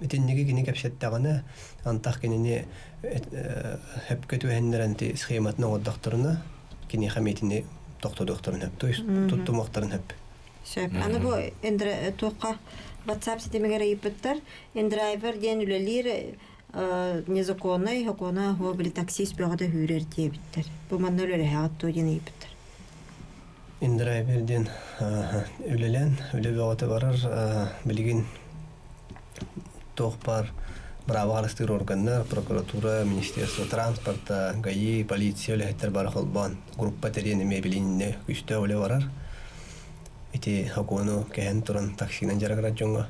Итинниги кини кэпсэттэҕинэ, антах кинини хөпкө түһэннэрэн ти схематын оҥордохторуна, киниэхэ эмиэ тохтодуохтарын сөп, то есть туттумуохтарын сөп. Сөп. Аны бу туохха WhatsApp ситимигэр ыйыппыттар. Индрайвер диэн үлэлиир незаконный, хокуона хуо били таксист бөҕөтө хүүрэр диэбиттэр. Бу манна үлэлэһэҕит дуо диэн ыйыппыттар. Индрайвер диэн үлэлээн, үлэ бөҕөтө барар, билигин туох баар бырааба харыстыыр органнар, прокуратура, министерство транспорта, ГАИ, полиция үлэһиттэр бары холбоон группа тэрийэн эмиэ билиннэ күүстээх үлэ барар. Ити сокуону кэһэн туран таксинан дьарыгырар дьоҥҥо.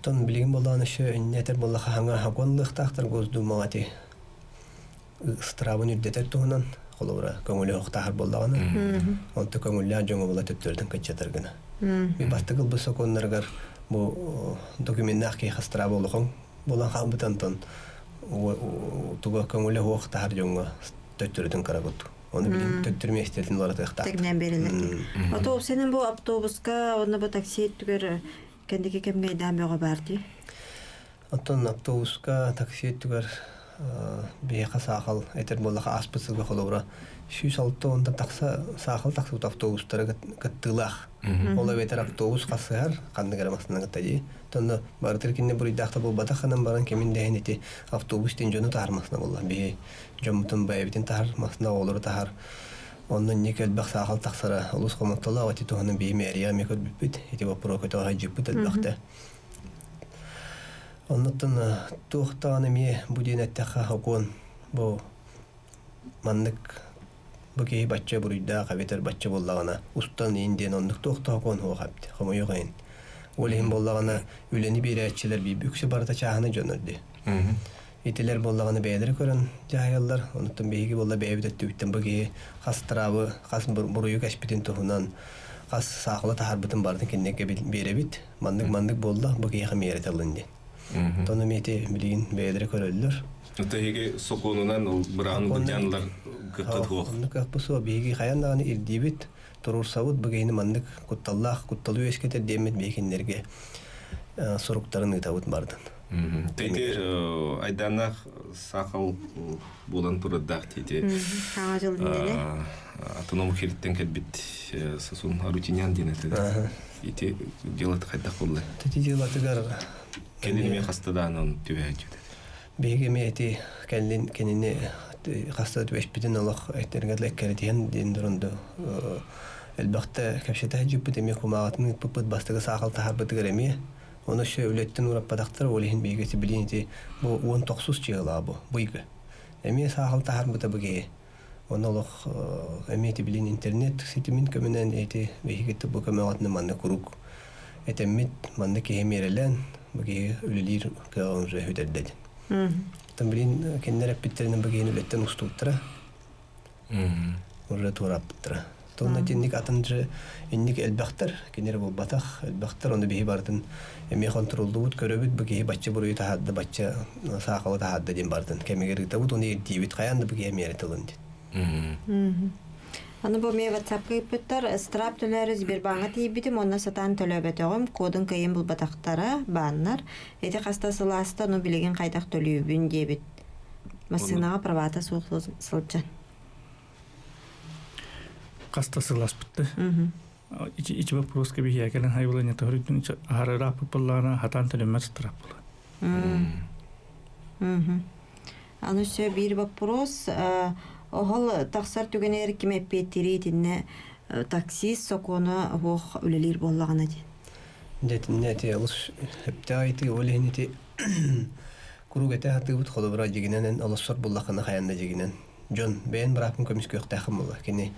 Тон билигин буоллаҕына өссө инньэ этэр буоллахха хаҥа сокуон ылыахтаахтар Госдумаҕа ити ыстыраабын үрдэтэр туһунан холобура көҥүлү охтааһар буоллаҕына онто көҥүллээх дьоҥҥо була төттөрүтүн кыччатар гына. Бастакы ылбыт сокуоннарыгар бу докуменнаах киһи ыстырааба улахан буолан хаалбыт онтон туга көҥүлэ суох таһар дьоҥҥо төттөрүтүн кыра курдук. Оны билин төттөрү миэстэтин уларытыахтаах. Тэгнэн берилер. Ото сенен бу автобуска, онно бу такси түгэр кендики кемге айдаан бөҕө бар дии. Оттон автобуска, такси түгэр биһиэхэ саахал этэр буоллаха ааспыт сылга холобура 106 тахса саахал тахсыбыт автобустара кыттыылаах. Ол эбэтэр автобус хасыһар ханнык эрэ массыына кытта дии. Тонно барытыр кинини буруйдаахта буолбатах ханан баран кимин дэһин ити автобус тин дьону таһар массыына буолла. Биһи дьоммутун бэйэбитин таһар массыына оҕолору таһар. Онно ник элбэх саахал тахсара олус хомолтолоох ити туһунан биһи мэрия эмиэ көрбүппүт. Ити боппуруоһу көтөҕө сылдьыппыт элбэхтэ. Оннуттан туох даҕаны эмиэ бу диэн эттэххэ сокуон бу маннык бу киһи бачча буруйдаах эбэтэр бачча буоллаҕына устан иин диэн оннук туох да сокуон суох эбит хомойуох иһин. Ол иһин буоллаҕына үлэни биэрээччилэр биир үксэ барыта чааһынай дьоннор дии. Итилэр буоллаҕына бэйэлэрэ көрөн дьаһайаллар. Онуттан биһиги буолла бэйэбит өттүбүттэн бу киһи хас тыраабы, хас буруйу кэспитин туһунан, хас саахалы таһаарбытын барытын кинилэргэ биэрэбит. Маннык-маннык буолла, бу киһиэхэ миэрэ ылын диэн. Оттон эмиэ ити билигин бэйэлэрэ көрөллөр. Тэһиги сокуонунан ол бырааны былдьаанылар кыаххыт суох. Оннук кыахпыт суох. Биһиги хайаан даҕаны ирдиибит, туруорсабыт бу киһини маннык кутталлаах, кутталы үөскэтэр диэммит биһиги кинилэргэ суруктарын ыытабыт бардын. Тети айдааннаах саахал буолан турардаах тити. Саҥа дьыл иннинэ. Атын омук сириттэн кэлбит Сасун Арутинян диэн этэ. Ити дьыалата хайдах буолла? Ити дьыалатыгар Кэлин эмиэ хаста даанан түбэһээччүтэ. Биһиги эмиэ ити кэлин кинини хаста түбэспитин олох этэргэ эккэрэтиһэн диэн туран элбэхтэ кэпсэтэ сылдьыппыт эмиэ кумааҕытын ыыппыппыт бастакы саахал таһаарбытыгар эмиэ Ону өссө үлэттэн ураппатахтар, ол иһин биһиги билин ити бу 19 чыһылаа бу быйгы. Эмиэ саахал таһаарбыта бу киһи. Онно олох эмиэ ити билин интернет ситимин көмөнөн эти биһиги бу көмөҕөтүнэн манна куруук этэммит манна киһи миэрэлээн бу киһи үлэлиир кыаҕын уже үтэрдэдин. Оттон билин кинилэр эппиттэринэн бу киһини үлэттэн устубуттара. Уже туораппыттара. Тонна итинник атын же инник элбэхтэр, кинилэр буолбатах, элбэхтэр, ону биһи барытын эмиэ хонтуруоллубут, көрөбүт, бу киһи бачча буруйу таһаарда, бачча саахалы таһаарда диэн барытын кэмигэр ыытабыт, ону ирдиибит, хайаан да бу киһи эмиэ тылын диэн. Аны бу эмиэ WhatsApp-ка ыыппыттар, страп төлөөрү Сбербааҥҥа тиийбитим, онно сатаан төлөөбөтөҕүм, кодун кыайан булбатахтара, бааннар. Ити хаста сылааста, ону билигин хайдах төлүүбүн диэбит. Массыынаҕа правата суох сылдьан. Хаста сыласпытты. Ичи ичи вопроска биһиэ кэлэн хайбылан ятахырыттын аһарырааппыппаллаана хатаан төлөммөт сытараппыла. Аны өссө биир вопрос. Оһол тахсар түгэнигэр ким эппиэттири итиннэ таксист сокуона оһуох үлэлиир буоллаҕына диэн. Дьэ итиннэ ити олус сөптөөх ыйытыы ол иһин ити куруук этэ сатыыбыт холобура дьигинэн олоссор буллаххына хайаан да дьигинэн дьон бэйэн быраапкын көмүскүөхтээххин буолла кини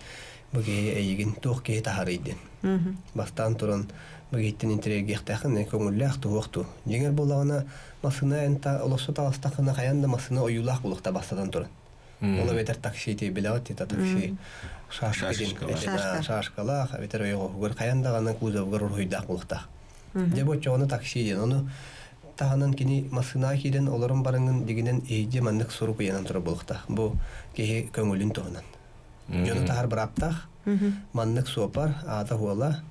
бу киһи эйигин туох киһи таһаарый диэн бастаан туран бу киһиттэн интэриэһиргиэхтээххин көҥүллээх туһуох ту дьиҥэр буоллаҕына массыына эн олоссо таҕыстаххына хайаан да массыына ойуулаах буолуохта бастатан туран ол эбэтэр такси ти билэҕит ти такси шашка диэн шашкалаах эбэтэр ойоҕоһугар хайаан даҕаны кузовыгар уруһуйдаах буолуохтаах дьэ бу оччоҕуна такси диэн ону таһынан кини массыынаҕа киирэн олорон бараҥҥын дигинэн иһирдьэ маннык сурук ыйанан турар буолуохтаах. Бу киһи көҥүлүн туһунан. Дьону таһар бырааптаах. Маннык суопар, аата-хуола.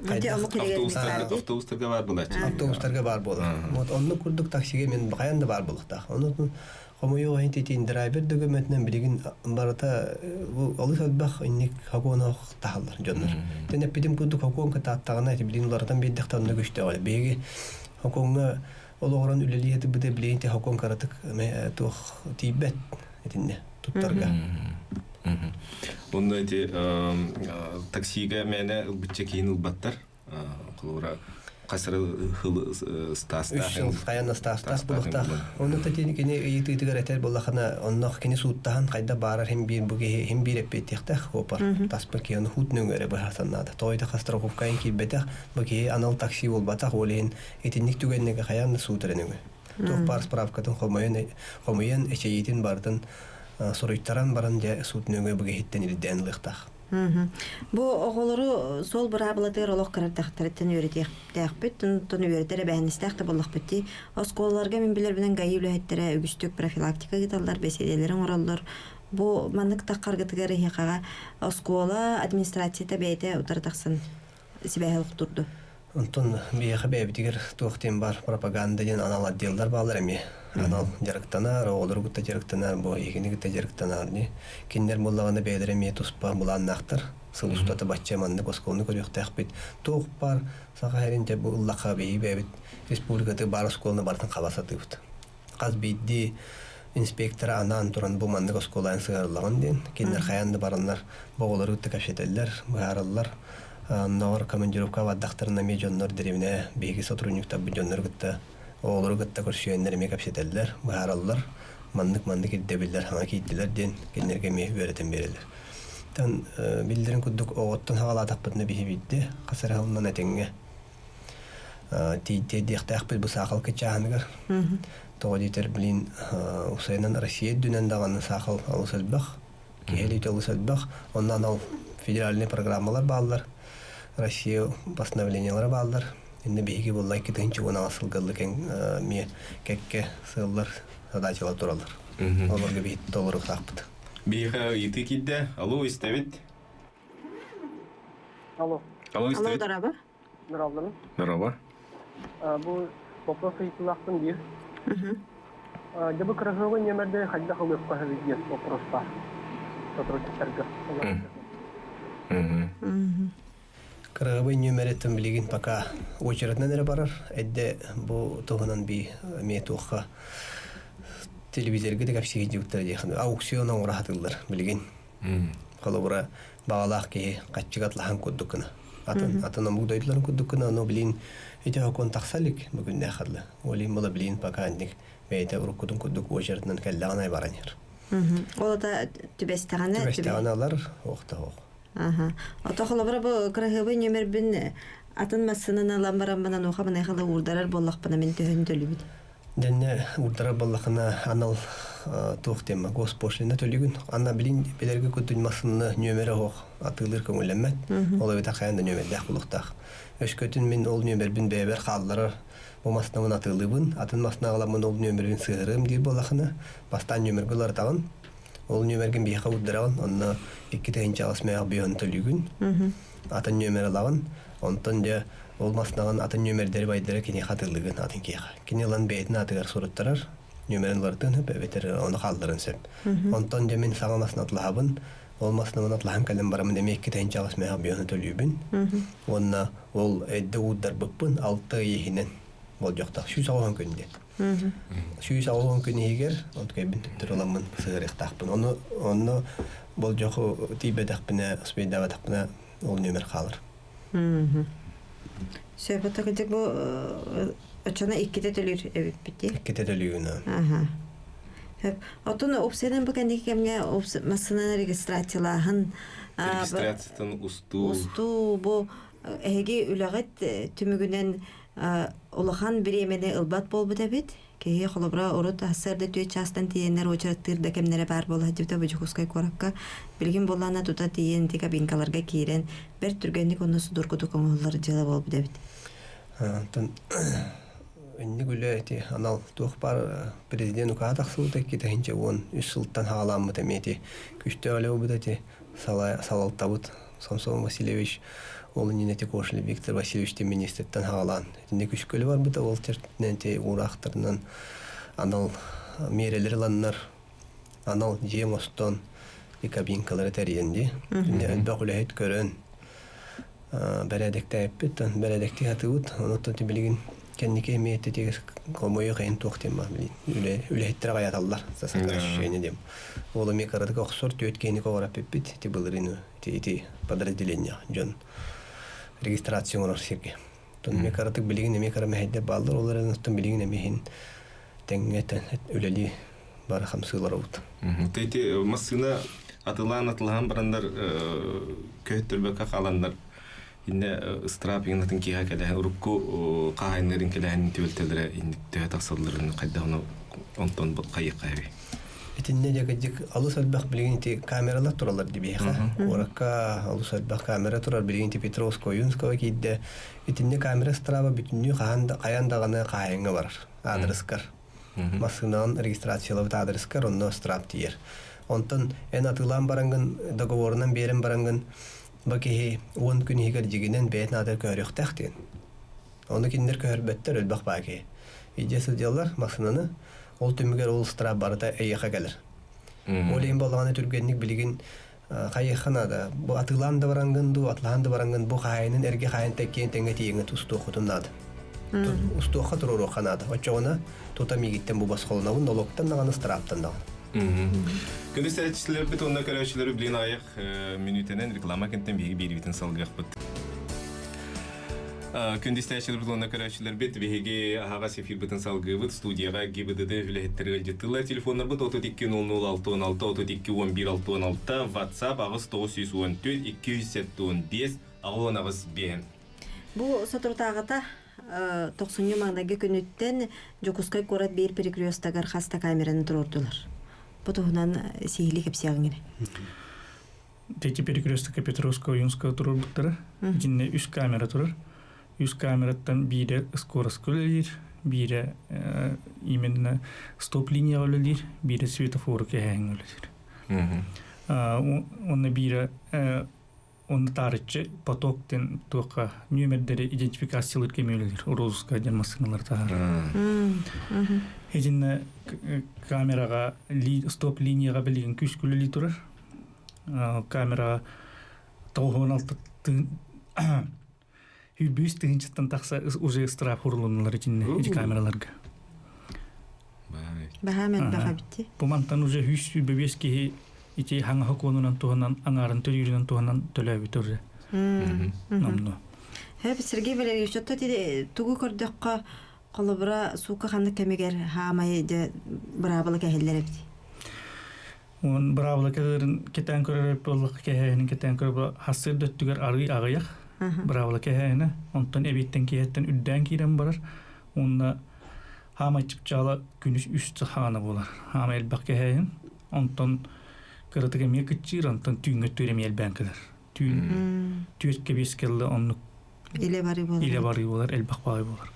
Автобустарга баар буолааччы. Автобустарга баар буолар. Вот оннук курдук таксига мен хайан да баар буолуохтаах. Онон хомойуох иһин титин драйвер да көмөтүнэн билигин барыта бу олус элбэх инник хокуоноох таһаллар дьоннор. Тэн эппитим курдук хокуон кытааттаҕына ити билигин уларытан биэрдэхтэ онно күчтээҕэ. Биһиги хокуоҥҥа олоҕуран үлэлии сатыыбыта билигин ити хокуон кыратык туох тиийбэт итиннэ туттарга. Онно ити таксига мээнэ ылбычча киһини ылбаттар. Холобура хасыры хыл ыстаастаах. Үс сыл хайан ыстаастаах булуохтаах. Онно тини кини ыйытыытыгар этэр буоллахына оннох кини сууттаһан хайда баарар хим биир бу киһи хим биир эппиэттиэхтээх опар таспа киһи ону хуут нөҥүө быһаарсан наада. Тоойда хастраховкайын киирбэтэх бу киһи анал такси буолбатах ол иһин итинник түгэннэгэ хайаан да суут эрэ нөҥүө. Туох баар справкатын хомуйан хомуйан эчэйиитин барытын суруйтаран баран дьэ суут нөҥүө бу киһиттэн ирдээн ылыахтаах. Бу оҕолору суол быраабылатыгар олох кыра эрдэхтэриттэн үөрэтиэхтээхпит, онтон үөрэтэр эбээһинэстээх да буоллахпыт дии. Оскуолаларга мин билэрбинэн ГАИ үлэһиттэрэ үгүстүк профилактика ыыталлар, бэсиэдэлэри оҥороллор. Бу маннык таххаргытыгар эһиэхэҕэ оскуола администрацията бэйэтэ утары тахсан сибээһи олохтуурду. Онтон биһиэхэ бэйэбитигэр туох диэн баар пропаганда диэн анал отделлар бааллар эмиэ. Анал дьарыктанар, оҕолору кытта дьарыктанар, бу эһигини кытта дьарыктанар дии. Кинилэр буоллаҕына бэйэлэрэ эмиэ туспа былааннаахтар. Сыл устата бачча маннык оскуоланы көрүөхтээхпит. Туох баар Саха сирин дьэ бу ыллахха биһиги бэйэбит республикаты баар оскуоланы барытын хаба сатыыбыт. Хас биирдии Инспектора анаан туран бу маннык оскуолаан сыһыарыллаҕын диэн. Кинилэр хайаан да бараннар бу оҕолору кытта кэпсэтэллэр, быһаараллар. Оннооҕор командировка бардахтарына эмиэ дьоннор дэриэбинэ биһиги сотрудниктарбыт дьоннору кытта оҕолору кытта көрсүөннэр эмиэ кэпсэтэллэр, быһаараллар. Маннык-маннык ирдэбиллэр саҥа киирдилэр диэн кинилэргэ эмиэ үөрэтэн биэрэллэр. Тан биллэрин курдук оҕоттон хаҕалаатахпытына биһи биирдэ хас эрэ сылынан этэҥҥэ тиийдиэ диэхтээхпит бу саахал кыччааһыныгар. Тоҕо диэтэр, блин, усайынан Россия үрдүнэн даҕаны саахал олус элбэх, киһи элиитэ олус элбэх. Онно анал федеральнай программалар бааллар, Россия постановлениелара бааллар. Инне биһиги буолла 2010 сылга эмиэ кэккэ сыаллар, задачалар тураллар. Олорго биһи толоруохтаахпыт. Биһиэхэ ыйытыы киирдэ. Алло, истэбит. Алло. Алло, Алло, истэбит. дорообо. Здравствуйте. Здорово. Бу вопрос ыйытылаахпын диир. Дьэ бу кыраһыабай нүөмэрдэри хайдах ылыахха сөбүй диэн вопрос баар сотрудниктарга. Кыраһыабай нүөмэриттэн билигин пока очередынан эрэ барар. Эдде бу туһунан би эмиэ туохха телевизорга да кэпсии дьыбыттара диэхин аукцион оҥоро сатыыллар билигин. Холобура, баҕалаах киһи хаччыга атлаһан курдук гына. Атын атын омук дойдуларын курдук гына, но билин ити хокуон тахса илик бүгүннээх хадла. Олин була билин пока инник бэйэтэ уруккутун курдук очередынан кэллэҕин ай баран иһэр. Ол ата түбэстэҕинэ Түбэстэҕинэ алар, ох да ох. Аха. Ото холобура бу кыраһыабай нүөмэрбин атын массыынан ылан бараммын ануоха маныаха уурдарар буоллахпына мин төһөн төлүүбүт? Дэннэ уурдарар буоллахына анал туох диэмэ госпошлина төлүүгүн. Анна билин билэргэ курдук массыына нүөмэрэ оһох атыылыыр көҥүллэммэт. Ол эбэтэр хайаан да нүөмэрдээх буолуохтаах. Өскөтүн мин ол нүөмэрбин бэйэбэр хаалларар бу массыынабын атыылыыбын, атын массыына аҕаламмын ол нүөмэрбин сыһыарыам диир буоллахына, бастаан нүөмэргэ уларытаҕын. Ол нүөмэргин биһиэхэ уурдараҕын, онно 2 тыһыынча аҕыс мөөх төлүүгүн. Атын нүөмэр ылаҕын, онтон дьэ ол массыынаҕын атын нүөмэрдэри байдара киниэхэ атыылыгын атын киэхэ. Кини ылан бэйэтин аатыгар суруттарар, нүөмэрин уларытыан сөп, эбэтэр ону хаалларын сөп. Онтон дьэ мин саҥа массыына атылаһабын, ол массыынабын атылаһан кэлэн бараммын эмиэ 2 тыһыынча аҕыс мөөх төлүүбүн. Уонна ол эдде уурдарбыппын 6 ый иһинэн болдьохтоох 180 күн диэн. 180 күн иһигэр онтукайбын төттөрү ыламмын сыһыарыахтаахпын. Ону онно болдьоху тиийбэтэхпинэ, успейдаабатахпына ол нүөмэр хаалар. Сөп ото кырдьык бу оччоно иккитэ төлүүр эбиппит. Иккитэ төлүүгүн. Аха. Сөп. Оттон упсайдан бу кэнники кэмҥэ массыынаны регистрациялааһын Регистрациятын устуу. Устуу бу эһиги үлэҕит түмүгүнэн улахан бириэмэни ылбат буолбут эбит. Киһи холобура урут сарсыарда 4 чаастан тиийэннэр уочараттыыр да кэмнэрэ баар буола сылдьыбыта бу Дьокуускай куоракка. Билигин буоллаана тута тиийэн ити кабинкаларга киирэн бэрт түргэнник онно судургутук оҥоһуллар дьыала буолбут эбит. Онтон инник үлэ ити анал туох баар президент укаа тахсыбыта 2013 сылтан хаалааммыт эмиэ ити күчтөөх үлэ буолбут ити салалтабыт Самсон Васильевич ол иннинэ Кошелев Виктор Васильевич министртэн хаалаан итинник күскөлү барбыта ол тертинэн ти уураахтарынан анал миэрэлэр ыланнар анал дьиэ оҥостон и кабинкалары тэрийэн ди элбэх үлэһит көрөн бэрээдэктээппит бэрээдэктии хатыбыт. Онуттан ти билигин кэнники эмиэ тетигес комойо кайын туох диэн билин үлэһиттэр аҕаяталлар ощущение диэм ол эмиэ кыратык охсор түөт киһини коҕораппиппит ити былырыын ити ити подразделение дьон регистрация оҥорор сиргэ тон эмиэ кыратык билигин эмиэ кыра мэһэйдэр бааллар ол эрэн оттон билигин эмиэ иһин тэҥҥэ үлэлии бары хамсыылар обут. Тети массыына атылаан атылаан бараннар көһөттөрбөккө хааланнар инне ыстраап иҥнатын киһа кэлэһэн урукку хаһайнарын кэлэһэн түбэлтэлэрэ инник төһө тахсалларын хайдах онтон хайыqqa эби. Итиннэ дьэ алыс элбэх билигин ити камералар тураллар дибиэхэ. Куоракка алыс элбэх камера турар билигин ити Петровского киирдэ. Итиннэ камера страба бүтүннүү хаһан да хайан даҕаны хаайыҥҥа барар адрескар. Массыынан регистрациялабыт адрескар онно страп тиийэр. Онтон эн атыылаан бараҥҥын договорунан биэрэн бараҥҥын бу киһи 10 күн иһигэр дьигинэн бэйэтин аатыгар көһөрүөхтээх диэн. Ону кинилэр көһөрбөттөр элбэх баа киһи. Идьэ сылдьаллар массыынаны ол түмүгэр ол страп барыта эйиэхэ кэлэр. Ол иһин буоллаҕына түргэнник билигин хайыахха наада. Бу атыылаан да бараҥҥын дуу, атылаан да бараҥҥын бу хаайынын эргэ хаайын тэккиэн тэҥҥэ тиийэҥҥэ тустуоххутун наада. Устуохха туруоруохха наада. Оччоҕуна тута миигиттэн бу босхолонобун, нолуоктан даҕаны, ыстарааптан даҕаны. Күндү истээччилэрбит уонна көрөөччүлэр билин аҕыйах мүнүүтэнэн реклама кэнтэн биһиги биэрибитин салгыахпыт. Күндү истээччилэрбит уонна көрөөччүлэрбит биһиги аһаҕас эфирбытын салгыыбыт. Студияҕа ГИБДД үлэһиттэрэ ыалдьыттыыллар. Телефоннарбыт 32 00 66 32 11 66, WhatsApp 8 914 275 68 5. Бу соторутааҕыта тохсунньу маҥнайгы күнүттэн Дьокуускай куорат биир перекрестогар хас да камераны туруордулар. Бу туһунан сиһилии кэпсиэҕиҥ эрэ. Дети перекрестка Петровского Ойуунского туруорбуттара. Итиннэ үс камера турар. Үс камераттан биирэ скоростка үлэлиир, биирэ именно стоп-линияҕа үлэлиир, биирэ светофору кэһээҥҥэ үлэлиир. Онно биирэ онно таарыччы поток диэн туохха нүөмэрдэри идентификациялыыр кэми үлэлиир розыска диэн массыыналар таһаарар. Итиннэ камераҕа стоп-линияҕа билигин күүскэ үлэлии турар. Камераҕа 96 105 тыһыынчаттан тахса уже ыстыраап хурулуннулар итиннэ ити камераларга. Баһаам элбэх эбит. Бу мантан уже 125 киһи ити хаҥа хокуонунан туһанан аҥаарын төлүүрүнэн туһанан төлөөбүт уже. Номно. Хөп Сергей Валерьевич, отто тугу көрдөххө холобура суука ханнык кэмигэр хаамай дьэ быраабыла кэһиллэр эбит. Уон быраабыла кэлэрин кэтээн көрөр буоллахха кэһээһинин кэтээн көрөр хассыр да өттүгэр арый аҕыйах быраабыла кэһээһинэ онтон эбиэттэн киэһэттэн үрдээн киирэн барар уонна хаамай чыпчаала күнүс үс хаана буолар хаамай элбэх кэһээһин онтон кыратык эмиэ кыччыыр онтон түүҥҥэ өттүгэр эмиэ элбээн кэлэр түүн түөрт кэбиэс кэллэ оннук Илэ барыы буолар. Илэ барыы буолар, элбэх баҕайы буолар.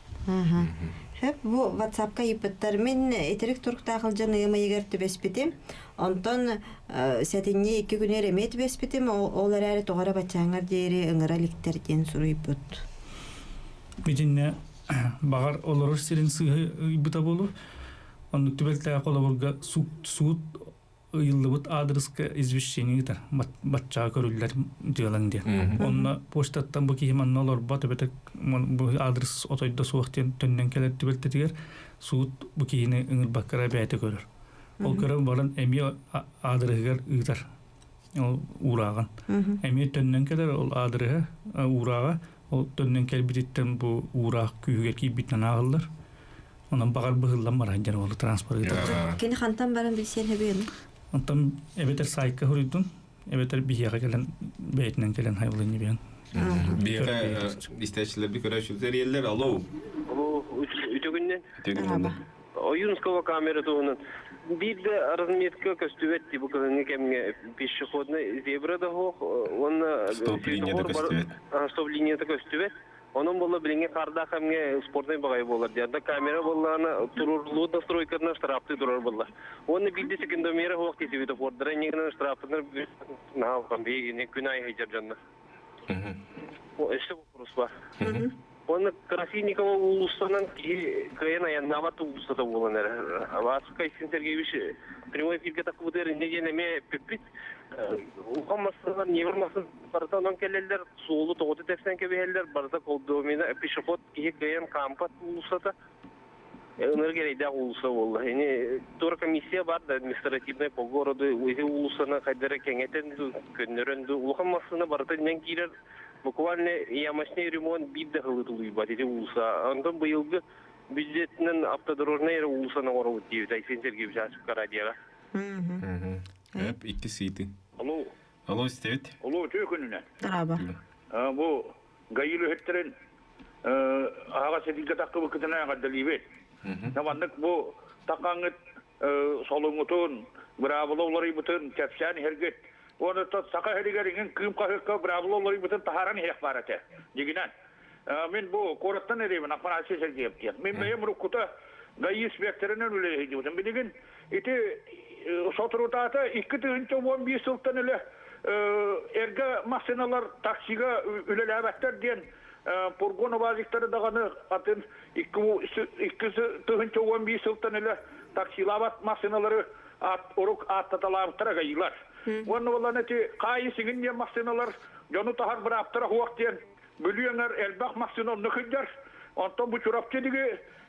Хөп, бу WhatsApp-ка ыйыппыттар. Мин итирик туруктаах ылдьан ыам ыйыгар түбэспитим. Онтон сэтинньи икки күнүгэр эмиэ түбэспитим. Ол эрээри тоҕо эрэ баччааҥҥар диэри ыҥыра иликтэр диэн суруйбут. Итиннэ баҕар олорор сирин сыыһа ыйбыта буолуо. Оннук түбэлтээх холобурга суут ыйыллыбыт аадырыска извещение ыытар баччаҕа көрүллэр дьыалаҥ диэн. Онно почтаттан бу киһи манна олорбот эбэтэр бу аадырыс отойдо суох диэн төннөн кэлэр түбэлтэтигэр суут бу киһини ыҥырбакка эрэ бэйэтэ көрөр. Ол көрөн баран эмиэ аадырыһыгар ыытар ол уурааҕын. Эмиэ төннөн кэлэр ол аадырыһа уурааҕа ол төннөн кэлбититтэн бу уураах күүһүгэр киирбитинэн ааҕыллар. Онон баҕар быһыллан баран дьон ол транспорт ыытар. Кини хантан баран билсиэн хэбиэн? Онтон эбэтэр сайтка хоруйдун, эбэтэр биһиэхэ кэлэн бэйэтинэн кэлэн хайвалынньы биһэн. Биһиэхэ истээччилэрби көрөөччүлэр иэллэр. Алло. Алло, үтө күннен. Үтө күннен. Ойуунского камера туһунан биир да разметка көстүбэт бу кыһыҥҥы кэмҥэ пешеходный зебра да суох уонна стоп-линията көстүбэт. Стоп-линията көстүбэт. Онон буолла билиҥҥи хаардаах кэмҥэ спортнай баҕайы буолар диэн. Да камера буоллаҕына туруоруллубут настройкатынан штрафтыы турар буолла. Уонна биирдэ секундомера суох дии светофордара иннигинэн штрафтанар наһаа улахан биһигини күн аайы сылдьар дьоннор. Өссө вопрос бар. Уонна Красильникова уулуссанан киһи кыайан айаннаабат уулуссата буолан эрэр. Васко Айсен Сергеевич прямой эфиргэ тахсыбытыгар инньэ диэн эмиэ эппиппит. Улахан массыыналар, ньиэбир массыына барыта онон кэлэллэр, суолу тоҕута тэпсэн кэбиһэллэр, барыта колдомина, пешеход киһи кыайан хаампат уулуссата. Ынырык эрэйдээх уулусса буолла. Ини туора комиссия бар да административный по городу иһи уулуссаны хайдара кэҥэтэн дуу, көннөрөн дуу, улахан массыына барыта иннэн киирэр. Буквально ямочный ремонт биир да сылы тулуйбат ити уулусса. Онтон быйылгы бюджетинэн автодорожнай эрэ уулуссаны оҥоробут диэбит Айсен Сергеевич Асык радиоҕа. Эп икки сыйты. Алло. Алло, истэбит. Алло, үтүө күнүнэн. Дорообо. Бу ГАИ үлэһиттэрин аһаҕас этиигэ таххыбыккытына эҕэрдэлиибит. Маннык бу таххаҥҥыт солуҥҥутун, быраабыла уларыйбытын кэпсээн иһэргит. Уонна саха иһигэр иҥин кыым хаһыакка быраабыла уларыйбытын таһааран иһиэх баар этэ. Дьигинэн. Мин бу куораттан эриэбин Афанасий Сергеев диэн. Мин бэйэм уруккута ГАИ инспекторынан үлэлэһидибитим. Билигин ити соторутаата 2015 сылтан үлэ эргэ массыыналар таксига үлэлээбэттэр диэн пургон убазиктары даҕаны атын 2015 сылтан үлэ таксилаабат массыыналары урук ааттаталаабыттара гаилар. Уонна болан эти хаайы сиҥин диэн массыыналар дьону таһар бырааптара суох диэн Бүлүү эҥэр элбэх массыына онно кырдьар. Онтон бу Чурапчы диги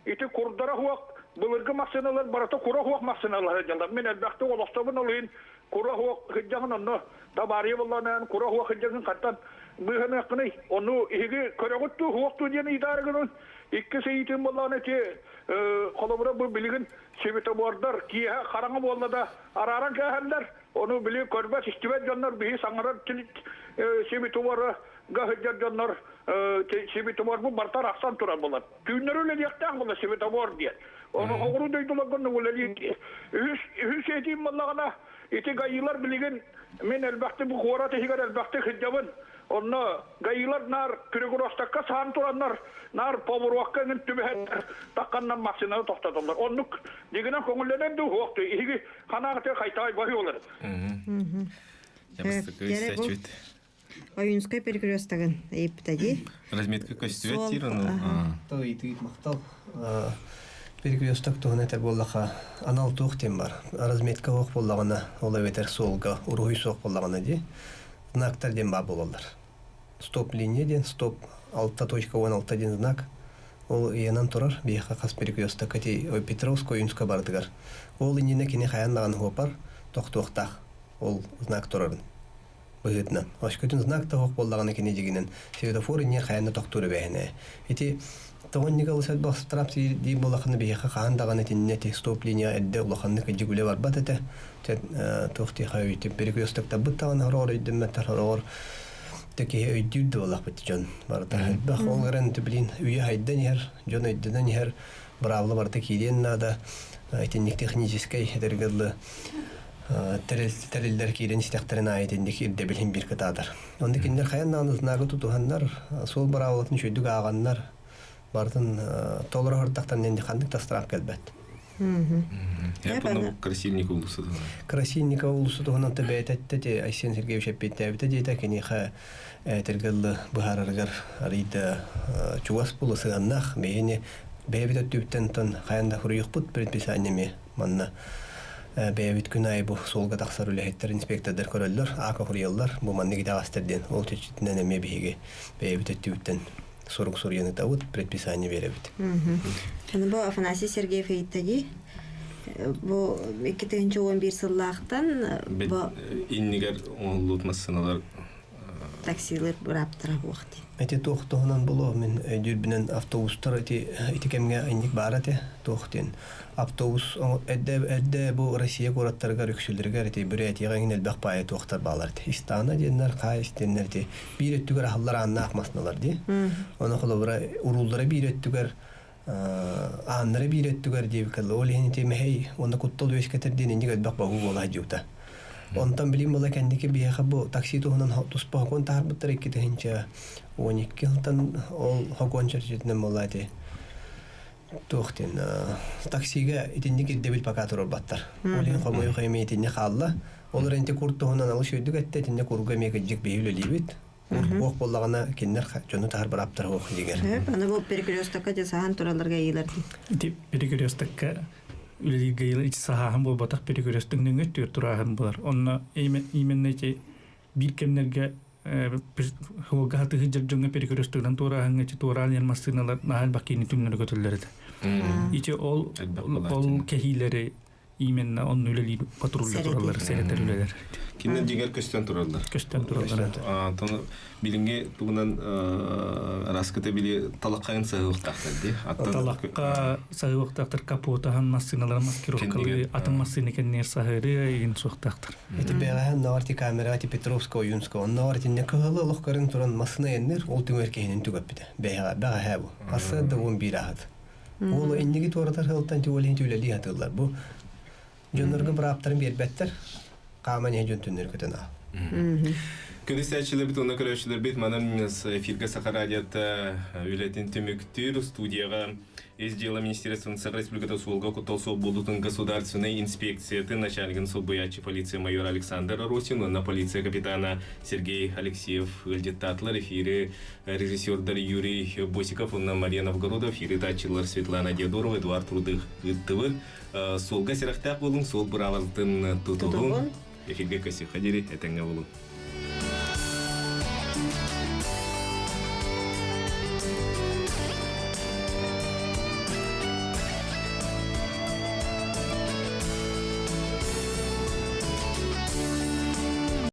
ити курдара хуак былыргы массыыналар барыта кура хуак массыыналар сылдьаллар. Мин элбэхтик олохтобун ол иһин кура хуак сылдьаҕын онно табаарыйа булланаан кура хуак сылдьаҕын хантан быыһаныаххыный? Ону иһиги көрөҕүт дуу, хуох дуу диэн ыйытаары гынан иккис ыйытыым буоллаҕына ити холобура бу билигин светобордар киэһэ хараҥа буолла да арааран кээһэллэр. Ону били көрбөт истибэт дьоннор биһи саҥарар светобора сылдьар дьоннор светоборбут барыта арахсан турар буолар. Түүннэри үлэлиэхтээх буолар светобор диэн. Ону хоҕуруу дойдуларга үлэлиир. Үһүс үһүс этиим буоллаҕына ити гаилар билигин мин элбэхтик бу куорат иһигэр элбэхтик сылдьабын. Онно гаилар наар перекрестокка саан тураннар наар поворотка эҥин түбэһэннэр тахханнар массыынаны тохтотоллор. Оннук дигинэн көҥүллэнэн дуу суох дуу иһиги ханаҕытыгар хайтаҕай баһыы олор. Ойуунскай перекрестогын ыйыппыта дии. Разметка көстүбэт диир ону. Ыйытыы махтал. Перекресток туһунан этэр буоллаха анал туох диэн бар. Разметка суох буоллаҕына, ол эбэтэр суолга уруһуй суох буоллаҕына дии. Знактар диэн баар буолаллар. Стоп линия диэн стоп 6.16 диэн знак. Ол ыйанан турар биһиэхэ хас перекрестокка ити Петровск Ойуунскай барытыгар. Ол иннинэ кини хайаан даҕаны хуопар тохтуохтаах. Ол знак турарын быһыытынан. Өскөтүн знак да суох буоллаҕына кини дьигинэн светофор иннигэр хайаан да тохтуур эбээһинэ. Ити тоҕо иннигэ ылсар штраф диир буоллаххына биһиэхэ хаһан даҕаны итиннэ ити стоп линия эрдэ улаханнык илдьик үлэ барбат этэ. Туох диэхэ өйдүм перекрестоктарбыт даҕаны сороҕор өйдөммөттөр сороҕор да киһи өйдүүр да буоллахпыт дьон барыта элбэх. Ол эрэн билин үйэ хайдан иһэр, дьон өйдөнөн иһэр, быраабыла барыта киириэн наада. Итинник техническэй этэргэ дылы тэриллэр киирэн истэхтэрин аайы итинник ирдэбилин биир кытаатар. Онно кинилэр хайан даҕаны знагы тутуһаннар, суол быраабылатын үчүгэйдик ааҕаннар, барытын толоро сырдахтан ханнык да штраф кэлбэт. Красильников уулусса туһунан. Красильников уулусса туһунан та бэйэтэ те Айсен Сергеевич эппиэттээбитэ диэтэ киниэхэ этэргэ быһаарарыгар арыйда чугас була сыһаннаах бэйэни бэйэбит өттүбүттэн тон хайан да хуруйукпут предписаниями манна бэйэбит күн аайы бу суолга тахсар үлэһиттэр инспектордар көрөллөр ака хуруйаллар бу маннык итэҕэстэр диэн ол чечитинэн эмиэ биһиги бэйэбит өттүбүттэн сурук суруйан ытабыт предписание биэрэбит. Аны бу Афанасий Сергеев ыйытта дии. Бу 2011 сыллаахтан бу иннигэр оҥоһуллубут массыыналар таксилар бырааптара буох дии. Эти туох туһунан булуо мин өйдүүрбүнэн автобустар ити ити кэмҥэ инник баар этэ туох диэн автобус эрдэ эрдэ бу Россия куораттарыгар үксүлэригэр ити Бурятияҕа эҥин элбэх паайа туохтар баалар ити Истана диэннэр Хаайыс диэннэр ити биир өттүгэр аһыллар ааннаах масналар дии ону холобура урууллара биир өттүгэр ааннара биир өттүгэр диэбиккэ ол иһин ити мэһэй уонна куттал үөскэтэр диэн инник элбэх бобуу буола сылдьыбыта. Онтон билим була кэнники биһиэхэ бу такси туһунан туспа хокуон таһаарбыттар 2012 сылтан ол хокуон чэрчитинэн буолла ити туох диэн таксига итинник ирдэбил пока туруорбаттар. Ол иһин хомойуох эмиэ итинник хаалла. Ол эрэн ити кур туһунан алыс өйдүк эттэ итинник курга эмиэ кырдьык биһи үлэлиибит. Уох буоллаҕына кинилэр дьону таһар бырааптара суох дигэр. Аны бу перекрестокка дьасаһан туралларга ыйылар дии. Ити перекрестокка үлэлииргэ ыйылар ити саһааһын буолбатах перекресток нөҥүө түөрт турааһын буолар. Онно именно ити биир кэмнэргэ суолга хатыһы дьоҥҥо перекрестогынан туорааһыҥҥа ити туораан иһэр массыыналар наһаа элбэх киһини түҥнэри көтөллөр этэ. Ити ол ол кэһиилэри именно онно үлэлиир патрульда тураллар, сэрэтэр үлэлэр. Кинилэр дьиҥэр көстөн тураллар. Көстөн тураллар. Антон билиҥҥи тугунан араскыта били талаххайын саһыахтаахтар дии. Талахха саһыахтаахтар капотаһан массыыналары маскировкалыы атын массыына кэннигэр саһыыры игин суохтаахтар. Ити бэҕэһээ оннооҕор ити камераҕа ити Петровская Ойуунская оннооҕор итиннэ кыһылы олох көрөн туран массыына айанныыр ол түҥэр киһинин түгэппитэ. Бэҕэһээ бэҕэһээ бу. Сарсыарда 11 ааһыт. Уолу инники туоратар сылтан ити уол иһин үлэлии сатыыллар. Бу дьоннорго бырааптарын биэрбэттэр. Хааман иһэ дьон түннэри көтөн аал. Күнүс уонна көрөөччүлэрбит манан эфиргэ Саха радиота үлэтин түмүктүүр студияҕа Ис дьыала министерствотын Саха Республиката суолга куттал суох буолуутун государственнай инспекциятын начальнигын солбуйааччы полиция майора Александр Росин уонна полиция капитана Сергей Алексеев ыалдьыттаатылар. Эфири режиссердар Юрий Босиков уонна Мария Новгородов, эфири тааччылар Светлана Диодорова, Эдуард Рудых ыыттыбыт. Суолга сэрэхтээх буолуҥ, суол быраабатын тутуһуҥ. Эфиргэ көсүөххэ диэри этэҥҥэ буолуҥ.